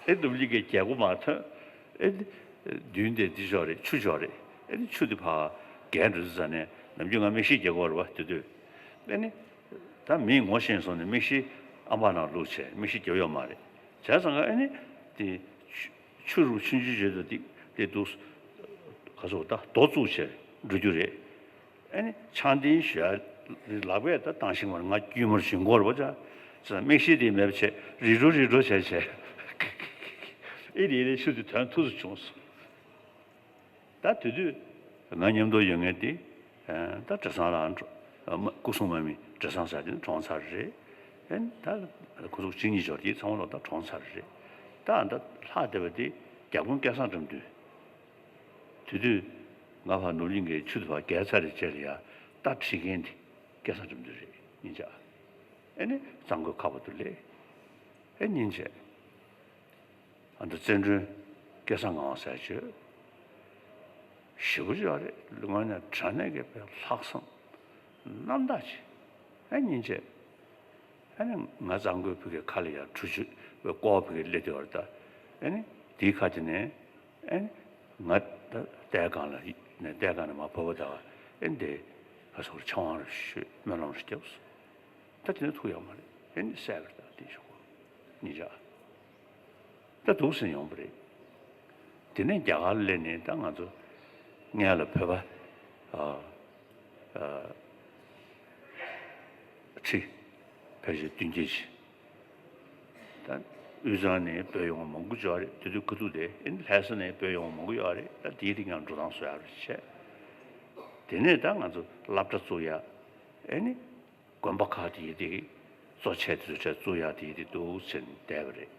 ཨེ་ནུབ་གླིང་གའི་རྒྱལ་སྒོ་མར་ཐོན། ཨེ་མདུན་དེ་འདི་ཕྱོགས་རེད། ཆུ་ཕྱོགས་རེད། ཨེ་ནི་ཆུ་དེ་ཕར་བརྒལ་འགྲོ་དུས་ཙ་ནས་ནམ་རྒྱུན་ང་མིག་ཤེལ་རྒྱག་གི་ཡོད་རེད་བ་དེ་དུས། ཨེ་ནི་ད་མིས་ངོ་ཤེས་སོང་ནས་མིག་ཤེལ་ཨམ་ཕྲག་ནང་བླུགས་བྱས་མིག་ཤེལ་རྒྱབ་ཡོད་མ་རེད། བྱས་ཙང་ཨེ་ནི་དེ་ཆུ་ཆུ་རུ་ཆུང་ཆུང་བརྗོད་དུ་དེ་དེ་འདུག་ག་ཚོད་ད་རྡོ་བཙུགས་བྱས་འགྲོ་རྒྱུ་རེད། ཨེ་ནི་ཆང་ཏིང་ཞོ་ལག་པས་ད་བཏང་ཤིང་བར་ང་དཀྱུས་མར་ཞོན་གོ་རེད་བ། ཅག་ཙང་མིག་ཤེལ་དེ་མེད་པ་བྱས་རི་འགྲོ་རི་འགྲོ་བྱས་བྱས། ཨེ་རེད་རེད་ཆུ་དེ་དོན་ཐུག་ཏུ་བྱུང་སོང་། ད་དེ་དུས་ང་མཉམ་དུ་ཡོད་མཁན་དེ་ད་བགྲེས་སོང་ལ་སྐུ་སྲུང་དམག་མི་བགྲེས་སོང་ཟེར་དེ་གྲོངས་ཚར་རེད། ཨེ་ད་ཁོ་ཚོ་གཅིག་གཉིས་འབྱོར་དེ་ཚང་མ་ལོག་ད་གྲོངས་ཚར་རེད། ད་ཨ་ད་ལྷག་བསྡད་པ་དེ་རྒྱ་དཔོན་སྐལ་བཟང་འགྲམ་དུས། དེ་དུས་ང་ཕར་ནོར་གླིང་གི་ཆུ་དེ་ཕར་བརྒལ་ཚར་རེད་བྱས་ལ་ཡ་རྟ་ཁྲིད་མཁན་དེ་སྐལ་བཟང་འགྲམ་དུས་རེད། སྙིང་རྗེ། ཨེ་ནི་གཙང་པོའི་ཁ་བར་དུ་སླེབས། ཨེ་སྙིང་རྗེ། ཨ་ད་བཙན་སྒྲོན་སྐལ་བཟང་ངག་དབང་ཟེར་བྱོས། ཞེ་པོ་ཅིག་ཡོད་རེད། དངོས་གནས་དྲང་གནས་ཀྱི་དཔེ་ལྷག་བསམ་རྣམ་དག་ཅིག་ཨེ་སྙིང་རྗེ། ཨ་ནི་ང་གཙང་པོའི་ཕ་གིའི་ཁ་ལ་ཡར་གྲུ་ཆུ་བའི་ཀོ་བ་ཕ་གིར་སླེབས་བསྡད་པ་རེད་ད། ཨ་ནི་དེའི་ཁ་དེ་ནས་ཨ་ནི་ང་ད་ལྟའི་སྒང་ལ་ནས་ལྟའི་སྒང་ནས་མར་བབས་པ་ད་ཨ་ནི་དེ་ཕ་སོགས་ཆང་བ་རུ་ཤོད་སྨོན་ལམ་རུ་བརྒྱབ་སོང་། ད་དེ་ནས་ཐུག་ཡོད་མ་རེད། ཨ་ནི་བསད་པ་རེད་ད་དེ་ཞོག་གོ་ཉིན་ཞག་ད་འདུག་སེ་ཡོང་པ་རེད། དེ་ནས་རྒྱ་གར་སླེབས་ནས་ད་ང་ཚོ་སྔོན་ལ་བོད་པ་ཨ་ཨ་ཁྲི་ཕལ་ཆེར་བདུན་བརྒྱད་ཅིག་ད་དབུས་གཙང་ནས་བོད་ཡོང་བ་མང་པོ་ཡོད་རེད། དེ་དུས་ཁ་ཐུག་དེ་ཨེ་ནི་ལྷ་ས་ནས་བོད་ཡོང་བ་མང་པོ་ཡོད་རེད། ད་དེའི་རིང་ཡང་འགྲོ་སྟངས་བཟོ་ཡག་རེ་བྱས། དེ་ནས་ད་ང་ཚོ་སློབ་གྲྭ་བཙུགས་ཡག་ཨེ་ནི། དགོན་པ་ཁག་དེ་ཡི་དེ་གཙོ་ཆེ་དེ་ཚོ་གྲས་བཙུགས་ཡག་དེ་ཡི་དེ་འདུག་ཟེར་ནས་བསྡད་པ་རེད།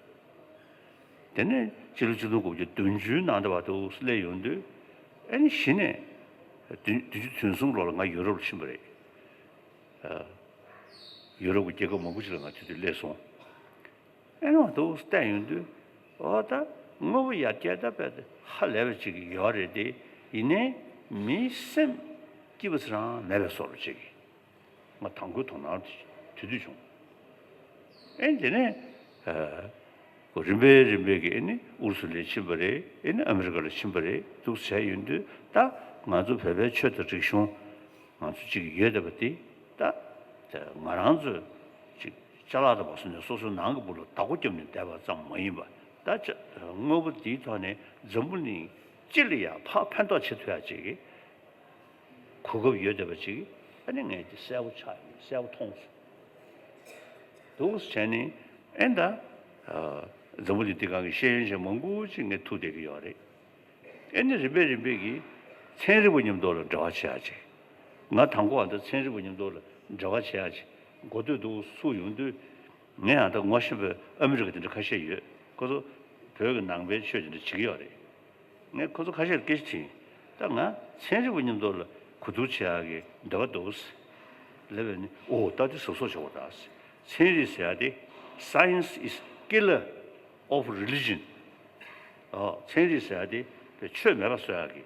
དེ་ནས་སྤྱི་ལོ་ཆིག་སྟོང་དགུ་བརྒྱ་བདུན་ཅུའི་ནང་དུ་བར་དུ་སླེབས་ཡོང་དུས་ཨ་ནི་གཞི་ནས་བདུན་བདུན་ཅུ་དོན་གསུམ་ལོ་ལ་ང་ཡུ་རོབ་ལ་ཕྱིན་པ་རེད། ཡུ་རོབ་ཀྱི་རྒྱལ་ཁབ་མང་པོ་ཞིག་ལ་ང་དེ་དུས་སླེབས་སོང་། ཨེ་ནོ་དུ་བལྟས་ཡོང་དུས་ཨོ་ད་དངོས་པོ་ཡར་རྒྱས་ད་བས་ཧ་ལས་པ་ཅིག་ཡོད་རེད་དེ། ཡིན་ནའི་མིའི་སེམས་སྐྱིད་པ་ཚེ་རང་མེད་པའི་བཟོ་འདྲ་ཅིག་ང་དང་པོའི་དོ་སྣང་དེ་དུས་བྱུང་། ཨེ་དེ་ནས་ཨ་རིམ་པས་རིམ་པས་ཀྱིས་ཨེ་ནི་ཨུ་རུ་སུ་ལ་ཕྱིན་པ་རེད། ཨེ་ནི་ཨ་མི་རི་ཀ་ལ་ཕྱིན་པ་རེད། འདུག་བྱས་ཡོང་དུས་ད་ང་ཚོ་བོད་པའི་ཆོས་དང་རིག་གཞུང་ང་ཚོ་གཅིག་ཡོད་བསྡད་པ་དེ་ད་ད་ང་རང་ཚོས་ཅིག་ཅ་ལག་དང་བ་སོ་ནས་སོ་སོའི་ནང་གི་སྦུག་ལ་བདག་པོ་བརྒྱབ་ནས་བསྡད་པ་ཙམ་མ་ཡིན་པ། ད་ཅ་དངོས་པོ་འདིའི་ཐོག་ནས་འཛམ་བུ་གླིང་སྤྱི་ལ་ཡང་ཕར་ཕན་ཐོགས་བྱེད་ཐུབ་ཡག་ཅིག་གི་གོ་སྐབས་ཡོད་བསྡད་པ་ཅིག་ཨ་ནི་ངས་འདི་གསལ་པོ་ཆགས་ཡོང་། གསལ་པོ་མཐོང་སོང་། འདུག་བྱས་ནས་ཨེ་ད་འཛམ་བུ་གླིང་འདི་སྒང་གི་ཤེས་ཡོན་ཅན་མང་པོ་ཅིག་ངས་ཐུག་བསྡད་ཀྱི་ཡོད་རེད། ཨེ་ནི་རིམ་པས་རིམ་པས་ཀྱིས་ཚན་རིག་པ་མཉམ་དུ་ལ་འབྲེལ་བ་བྱེད་ཡག་ཅིག་ང་དང་པོ་ཨ་ད་ཚན་རིག་པ་མཉམ་དུ་ལ་འབྲེལ་བ་བྱེད་ཡག་ཅིག་མགོ་སྟོད་དུ་ཚུགས་ཡོང་དུས། ངས་ཨ་ད་ངོ་ཤེས་པའི་ཨ་མི་རི་ཀ་དེ་འདྲ་ཁ་ཤས་ཡོད། ཁོ་ཚོ་བོད་ཀྱི་ནང་པའི་ཆོས་དེ་འདྲ་བྱེད་ཀྱི་ཡོད་རེད། ངས་ཁོ་ཚོ་ཁ་ཤས་ལ་སྐད་ཆ་དྲིས། ད་ང་ཚན་རིག་པ་མཉམ་དུ་ལ་གོ་བསྡུར་བྱེད་ཡག་གི་འདོད་པ་འདུག་ཟེར་ལབ་པས་ནི། ཨོ་ད་དེ་གཟབ་གཟབ་བྱེད་དགོས་ད་ཟེར། ཚན་རིག་ཟེར་ཡག་དེ་science is killer of religion། ཨོ་ཚན་རིག་ཟེར་ཡག་དེ་ཆོས་མེད་པ་བཟོ་ཡག་གི་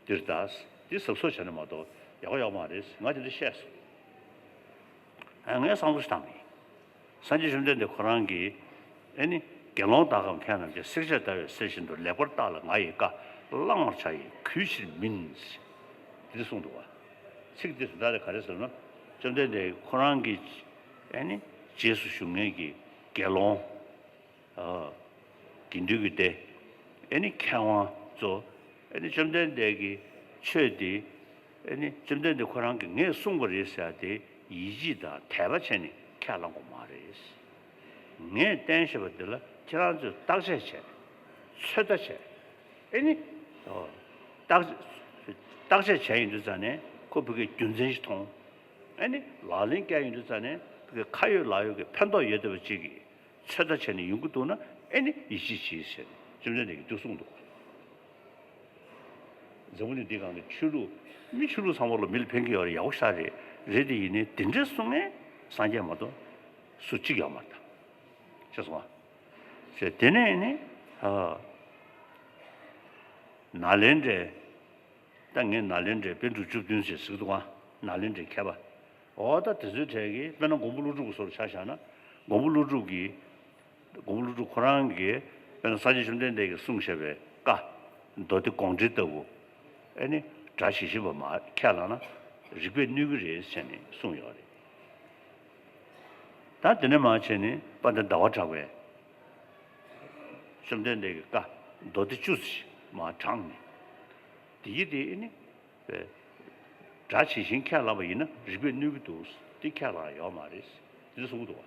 འདིར་ད་ཟེར། དེ་གཟབ་གཟབ་བྱས་ན་མ་གཏོགས་ཡག་པོ་ཡོད་མ་རེད་ཟེར། ང་དེ་འདྲ་བཤད་སོང་། ཨ་ངས་བསམ་བློ་ཞིག་བཏང་ཡིན། སངས་རྒྱས་བཅོམ་ལྡན་འདས་ཁོ་རང་གིས་ཨེ་ནི་དགེ་སློང་དག་གམ་མཁས་རྣམས་ཀྱང་། བསྲེགས་བཅད་བརྡར་བའི་གསེར་བཞིན་དུ། ལེགས་པར་བརྟགས་ལ་ང་ཡི་བཀའ། བླང་བར་བྱ་ཡི་གུས་ཕྱིར་མིན། དེ་འདྲ་གསུངས་འདུག་བ། ཚིག་འདི་དོན་དག་དེ་ག་རེ་ཟེར་ན། བཅོམ་ལྡན་འདས་ཁོ་རང་གི་ཨེ་ནི་རྗེས་སུ་ཞུགས་མཁན་གྱི་དགེ་སློང་། ཨ། དགེ་འདུན་གྱི་སྡེ། ཨེ་ནི་མཁས་དབང་ཚོ། ཨེ་ནི་བཅོམ་ལྡན་འདས་ཀྱི་ཆོས་འདི། ཨེ་ནི་བཅོམ་ལྡན་འདས་ཁོ་རང་གིས་ངས་གསུངས་པ་རེད་ཟེར་ཏེ་ཡིད་ཆེས་དང་དད་པ་བྱས་ནས་ཁས་བླངས་དགོས་མ་རེད། ངས་བསྟན་བཞག་པ་འདི་ལ་ཁྱེད་རང་ཚོས་བརྟག་དཔྱད་བྱས། ཚོད་ལྟ་བྱས། ཨེ་ནི། ཨོ། བརྟག་བརྟག་དཔྱད་བྱས་ཡོང་དུས་ཙང་ནས་ཁོ་ཕ་གིའི་རྒྱུ་མཚན་ཞིག་མཐོང་། ཨེ་ནི་ལག་ལེན་བཀལ་ཡོང་དུས་ཙང་ནས་ཕ་གིའི་ཁ་ཡོད་ལག་ཡོད་ཀྱི་ཕན་ཐོགས་ཡོད་བསྡད་པ་ཅིག་གིས། ཚོད་ལྟ་བྱས་ནས་ཡོང་གི་འདུག་ན་ཨེ་ནི་ཡིད་ཆེས་གྱིས་ཟེར་ནས་བཅོམ་ལྡན་འདས་ཀྱིས་འདི་གསུངས་འདུག་འཛམ་བུ་གླིང་འདི་སྒང་གི་ཆོས་ལུགས། མི་ཆོས་ལུགས་ཚང་མ་ལ་མི་ལ་ཕན་གྱི་ཡོད་རེད། ཡག་པོ་ཞེ་དྲག་རེད། རེད་དེ་ཡིན་ནའི་དེ་འདྲའི་གསུང་མཁན་སངས་རྒྱས་མ་གཏོགས་སུ་གཅིག་ཡོད་མ་རེད་ད། ཤེས་སོང་ང་། ཞེས་དེ་ནས་ནི། ཨ། ནཱ་ལེནྡྲའི། ད་ངས་ནཱ་ལེནྡྲའི་པཎ་གྲུབ་བཅུ་བདུན་ཞེས་ཟེར་གྱི་འདུག་ག་ནཱ་ལེནྡྲའི་མཁས་པ། འོ་ད་དེ་ཚོའི་གྲས་ཀྱིས་དཔེར་ན་མགོན་པོ་ཀླུ་སྒྲུབ་ཀྱི་བཟོ་འདྲ་ཆ་བཞག་ན། མགོན་པོ་ཀླུ་སྒྲུབ་ཀྱིས། མགོན་པོ་ཀླུ་སྒྲུབ་ཁོ་རང་གིས་དཔེར་ན་སངས་རྒྱས་བཅོམ་ལྡན་འདས་ཀྱིས་གསུངས་བཞག་པའི་བཀའ། མདོ་སྡེ་དགོངས་འགྲེལ་ལྟ་བུ། ཨེ་ནི་སྒྲ་ཇི་བཞིན་པ་མར་ཁས་བླངས་ན་རིགས་པས་གནོད་ཀྱི་རེད་ཟེར་ནས་གསུངས་ཡོད་རེད། ད་དེ་ནས་མར་བྱས་ནས་དཔལ་ལྡན་ཟླ་བ་གྲགས་པས་བཅོམ་ལྡན་འདས་ཀྱི་བཀའ་མདོ་སྡེ་བཅུ་ཞིག་མར་དྲངས་ནས། དེ་ཡི་དེ་ཨེ་ནི། སྒྲ་ཇི་བཞིན་ཁས་བླངས་པ་ཡིན་ན་རིགས་པས་གནོད་ཀྱི་འདུག་དེ་ཁས་བླངས་ཡོད་མ་རེད། དེ་འདྲ་གསུང་གི་འདུག་བ།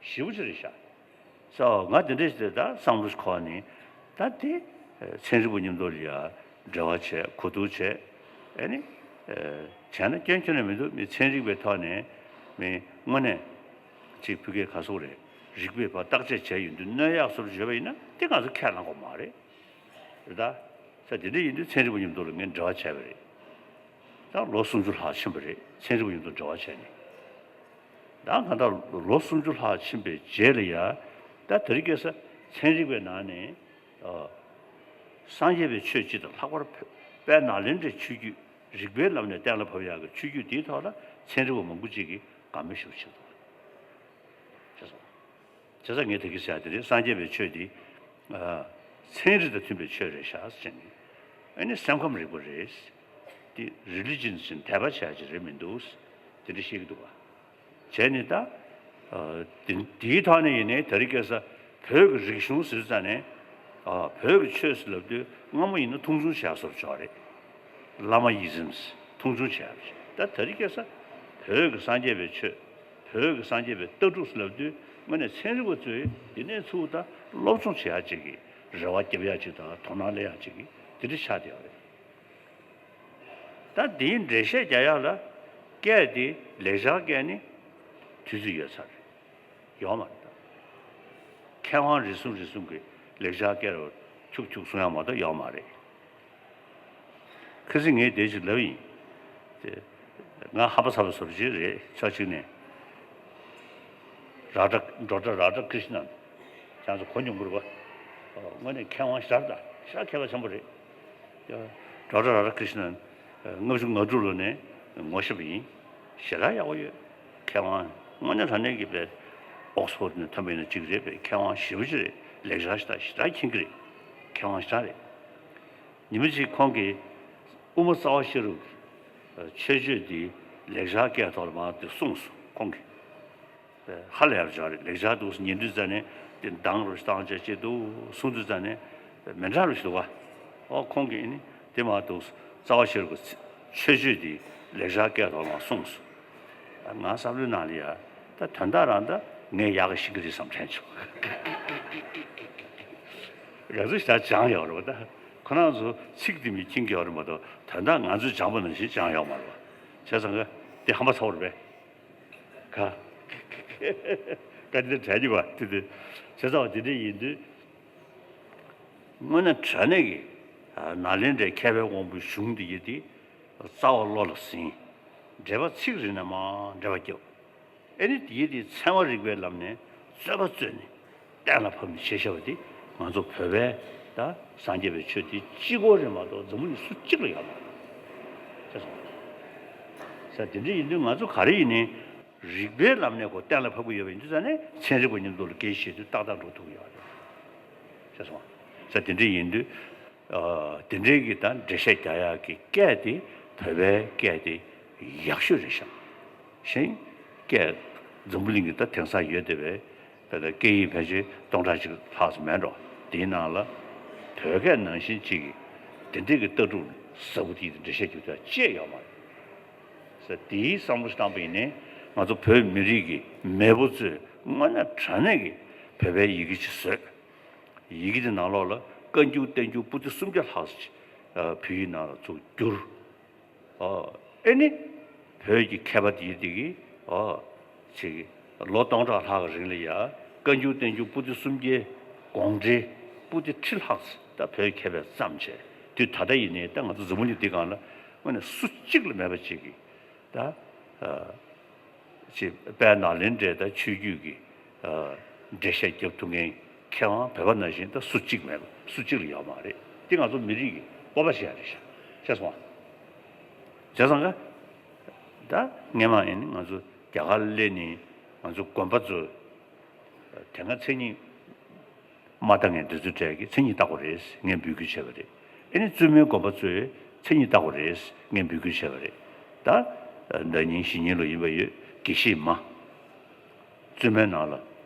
ཞེ་པོ་ཅིག་རེད་ཤག་ས་ང་དེ་འདྲ་ཞིག་དེ་ད་བསམ་བློ་ཞིག་འཁོར་ནས། ད་དེ་ཚན་རིག་པ་མཉམ་དུ་ལ་ཡ་འབྲེལ་བ་བྱས། གོ་བསྡུར་བྱས། ཨེ་ནི། བྱས་ན་སྐྱོན་ཁྱོན་ནས་མི་འདུག་མི་ཚན་རིག་པའི་ཐོག་ནས་མི་དངོས་གནས་ཅིག་ཕ་གིའི་ག་ཟེར་རེད། རིག་པས་ཕར་བརྟག་དཔྱད་བྱས་ཡོང་དུས་གནོད་ཡག་བཟོ་འདྲ་བརྗོད་པ་ཡིན་ན་དེ་ང་ཚོ་ཁས་བླངས་དགོས་མ་རེད། རེད་ད། ས་དེ་འདྲ་ཡིན་དུས་ཚན་རིག་པ་མཉམ་དུ་ལ་ངས་འབྲེལ་བ་བྱས་པ་རེད། ད་ལོ་སུམ་ཅུ་ལྷག་ཕྱིན་པ་རེད། ཚན་རིག་པ་མཉམ་དུ་འབྲེལ་བ་བྱས་ནས། ད་གང་ལྟར་ལོ་སུམ་ཅུ་ལྷག་ཕྱིན་པའི་རྗེས་ལ་ཡ། ད་དེ་རིང་ཁ་སང་ཚན་རིག་པའི་ནང་ནས། ཨ། སངས་རྒྱས་པའི་ཆོས་སྤྱི་དང་ལྷག་པར་དཔལ་ནཱ་ལེནྡྲའི་ཆོས་བརྒྱུད་རིག་པའི་ལམ་ནས་གཏན་ལ་ཕབ་ཡག་གི་ཆོས་བརྒྱུད་དེའི་ཐོག་ལ་ཚན་རིག་པ་མང་པོ་ཅིག་གིས་དགའ་མོས་ཞེ་པོ་བྱེད་འདུག་ཅེས་སོ། བྱས་ཙང་ངས་དེ་གི་ཟེར་ཡ་དེ་རེད། སངས་རྒྱས་པའི་ཆོས་དེ། ཨ། ཚན་རིག་དང་མཐུན་པའི་ཆོས་རེད་ཤག་ཟེར་ནས། ཨ་ནི་སེམས་ཁམས་རིག་པ་རེད། དེ་religion་ཟེར་ནས་དད་པ་བྱ་ཡ་ཅིག་རེད་མི་འདུག་དེ་འདྲ་བཤད་ཀྱི་འདུག་ག་བྱས་ནས་ད། ཨ། དེ་དེའི་ཐོག་ནས་ཡིན་ནའི་དེ་རིང་ཁ་སང་བོད་ཀྱི་རིག་གཞུང་ཟེར་ཙང་ནས། ཨ། བོད་ཀྱི་ཆོས་ཟེར་ལབ་དུས་སྔ་མོ་ཡིན་ན་མཐོང་ཆུང་བྱས་བཟོ་འདྲ་ཅིག་རེད། བླ་མ་ཨི་ཛམ་མཐོང་ཆུང་བྱས་པ་རེད། ད་དེ་རིང་ཁ་སང་བོད་ཀྱི་སངས་རྒྱས་པའི་ཆོས། བོད་ཀྱི་སངས་རྒྱས་པའི་ལྟ་གྲུབ་ཟེར་ལབ་དུས་དངོས་གནས་ཚན་རིག་པ་ཚོས་འདི་ནས་ཚུར་ད་སློབ་སྦྱོང་བྱེད་ཡག་ཅིག་གི་རེ་བ་རྒྱབ་ཡག་ཅིག་དང་དོ་སྣང་སླེབས་ཡག་ཅིག་གི་དེ་འདྲ་ཆགས་བསྡད་ཡོད་རེད། ད་འདིའི་འགྲེལ་བཤད་རྒྱག་ཡག་ལ་སྐད་དེ་ལེགས་སྦྱར་སྐད་ནི་དུས་ཚོད་ཡོལ་ཚར་རེད། ཡོད་མ་རེད་ད། མཁས་དབང་རེ་ཟུང་རེ་ཟུང་གིས་ལེགས་སྦྱར་སྐད་རུ་འཁྱུག་འཁྱུག་གསུང་ཡག་མ་གཏོགས་ཡོད་མ་རེད། ཁ་སང་ངས་དེ་ཞིག་ལབ་ཡིན། དེ་ང་ཧམ་པ་ཚ་བ་བཟོ་འདྲ་ཅིག་རེད། ཕྱོགས་གཅིག་ནས། ར་ཊ་ཌོག་ཊར་ར་ཊ་ཀྲིཤ་ནན། ཁྱེད་ཚོ་གོ་མྱོང་གི་རེད་པ། དངོས་གནས་མཁས་དབང་ཞེ་དྲག་རེད་ད། ཞེ་དྲག་མཁས་པ་ཆེན་པོ་རེད། ཌོག་ཊར་ར་ཊ་ཀྲིཤ་ནན་ལྔ་བཅུ་ང་དྲུག་ལོ་ནས་ངོ་ཤེས་པ་ཡིན། ཞེ་དྲག་ཡག་པོ་ཡོད། མཁས་དབང་དངོས་གནས་དྲང་གནས་ཀྱི་པའི་ཨོག་སི་ཕོར་ཌི་ནས་ཐོན་པ་ཡིན་ན་གཅིག་རེད་པས། མཁས་དབང་ཞེ་པོ་ཅིག་རེད། ལེགས་སྦྱར་ཞེ་དྲག་ཞེ་དྲག་མཁྱེན་གྱི་རེད། མཁས་དབང་ཞེ་དྲག་རེད། ཉི་མ་གཅིག་ཁོང་གིས་དབུ་མ་རྩ་བ་ཤེས་རབ་ཀྱི་མཆོད་བརྗོད་འདི་ལེགས་སྦྱར་སྐད་ཐོག་ལ་མར་དེ་གསུངས་སོང་ཁོང་གིས། ཧ་ལས་པ་ཅིག་རེད། ལེགས་སྦྱར་འདུག་ཉན་དུས་ཙ་ནས་དེ་འདང་རུ་བཏང་བྱས་བྱས་འདུག་གསུང་དུས་ཙ་ནས་མི་འདྲ་རུ་ཞིག་འདུག་ག་ཨོ་ཁོང་གིས་ནི་དེ་མར་འདུག་རྩ་བ་ཤེས་རབ་ཀྱི་མཆོད་བརྗོད་འདི་ལེགས་སྦྱར་སྐད་ཐོག་ལ་མར་གསུངས་སོང་། ང་བསམ་བློའི་ནང་ལ་ཡ། ད་དོན་དག་རང་ད་ངས་ཡག་ག་ཤེས་ཀྱི་རེད་བསམ་དྲན་བྱུང་། ང་ཚོ་ཞེ་དྲག་སྦྱངས་ཡོད་རེད་པ། ད་ཁོ་རང་ཚོ་ཚིག་དེ་མི་མཁྱེན་གྱི་ཡོད་རེད་མ་གཏོགས་དོན་དག་ང་ཚོས་སྦྱངས་པ་ནང་བཞིན་སྦྱངས་ཡོད་མ་རེད་པ། བྱས་ཙང་ཀ་དེ་ཧམ་པ་ཚ་བོ་རེད་པས། ཀ་ཀ་དེ་དྲན་གྱི་པ་དེ་དེ། བྱས་ཙང་བ་དེ་འདྲ་ཡིན་དུས། དངོས་གནས་དྲང་གནས་ཀྱི་ནཱ་ལེནྡྲའི་མཁས་པའི་དབང་པོའི་གཞུང་འདི་ཡི་དེ་རྩ་བ་བློ་ལ་ཟིན། འགྲེལ་པ་ཚིག་རེ་ནས་མར་འགྲེལ་པ་བརྒྱབ། ཨེ་ནི་དེའི་དེ་ཚན་པ་རིག་པའི་ལམ་ནས་རྩོད་པ་རྩོད་ནས་གཏན་ལ་ཕབ་ནས་བྱས་བཞག་པ་དེ་ང་ཚོ་བོད་པའི་ད་སངས་རྒྱས་པའི་ཆོས་དེ་གཅིག་པོ་རེད་མ་གཏོགས་འཛམ་བུ་གླིང་སུ་གཅིག་ལ་ཡོད་མ་རེད། ཅེས་གསུངས། ས་དེ་འདྲ་ཡིན་དུས་ང་ཚོ་ག་རེ་ཡིན་ནའི་རིག་པའི་ལམ་ནས་ཁོ་གཏན་ལ་ཕབ་ཀྱི་ཡོད་པ་ཡིན་དུས་ཙ་ནས་ཚན་རིག་པ་མཉམ་དུ་ལ་སྐད་ཆ་བཤད་དུས་ཏག་ཏག་འགྲོ་ཐུབ་ཀྱི་ཡོད་རེད། ཅེས་གསུངས། ས་དེ་འདྲ་ཡིན་དུས། ཨ། དེ་འདྲའི་གི་ད་འགྲེལ་བཤད་རྒྱག་ཡག་གི་སྐད་དེ་བོད་པའི་སྐད་དེ་ཡག་ཤོས་རེད་ཤག་གཞན་སྐད་འཛམ་བུ་གླིང་གི་ད་དེང་སང་ཡོད་བསྡད་པའི་བོད་པའི་སྐད་ཡིག་ཕལ་ཆེར་སྟོང་ཕྲག་གཅིག་ལྷག་ཙམ་མེད་འགྲོ། དེའི་ནང་ལ་བོད་སྐད་ནང་བཞིན་གཅིག་གི་དེ་འདྲའི་གི་ལྟ་གྲུབ་ཟབ་པོ་དེ་འགྲེལ་བཤད་རྒྱག་ཐུབ་ཡག་ཅིག་ཡོད་མ་རེད། ས་དེའི་བསམ་བློ་ཞིག་བཏང་པ་ཡིན་ནའི་ང་ཚོ་བོད་མི་རིགས་ཀྱི་མེས་པོ་ཚོས་དངོས་གནས་དྲང་གནས་ཀྱི་བོད་པའི་ཡི་གེ་ཅིག་བཟོས། ཡི་གེ་དེ་ནང་ལོགས་ལ་བཀའ་འགྱུར་བསྟན་འགྱུར་པོ་ཏི་སུམ་བརྒྱ་ལྷག་ཙམ་ཅིག་བོད་ཡིག་ནང་ལ་ཚུར་བསྒྱུར། ཨ། ཨེ་ནི། བོད་ཀྱི་མཁས་པ་དེ་དེ་གིས། ཨ། ཅིག་ལོ་སྟོང་ཕྲག་ལྷག་གི་རིང་ལ་ཡ། བཀའ་འགྱུར་བསྟན་འགྱུར་པོ་ཏི་སུམ་བརྒྱའི་དགོངས་འགྲེལ་པོ་ཏི་ཁྲི་ལྷག་ཙམ་ད་བོད་མཁས་པས་བརྩམས་བྱས། དུས་ད་ལྟ་ཡིན་ནའི་ད་ང་ཚོ་འཛམ་བུ་གླིང་འདི་སྒང་ལ་དངོས་གནས་སུ་གཅིག་ལ་མེད་པ་ཅིག་གིས་ད། ཨ། ཅེས་དཔལ་ནཱ་ལེནྡྲའི་ད་ཆོས་བརྒྱུད་ཀྱི། ཨ། འགྲེལ་བཤད་རྒྱབ་ཐུབ་མཁན་མཁས་དབང་བོད་པ་ནང་བཞིན་ད་སུ་གཅིག་མེད་པ། སུ་གཅིག་ལ་ཡོད་མ་རེད། འདི་ང་ཚོ་མི་རིགས་ཀྱི་སྤོབས་པ་བྱེད་ཡ་རེད་ཤག་བྱས་སོང་ང་། བྱས་ཙང་ཀ་ད་སྔས་མ་ཡིན་ང་ཚོ་རྒྱ་གར་སླེབས་ནས་ང་ཚོ་དགོན་པ་ཚོ་དེ་སྔ་མཚན་ཉིད་མ་བཏགས་མཁན་དེ་ཚོའི་གྲས་ཀྱིས་མཚན་ཉིད་བཏགས་པ་རེད་ངས་འབོད་སྐུལ་བྱས་པ་རེད། ཨེ་ནི་བཙུན་མའི་དགོན་པ་ཚོས་མཚན་ཉིད་བཏགས་པ་རེད་ངས་འབོད་སྐུལ་བྱས་པ་རེད། ད་ཟླ་ཉིན་གཞེས་ཉིན་ལོ་ཡིན་པ་ཡོད་དགེ་བཤེས་མ། བཙུན་མའི་ནང་ལ་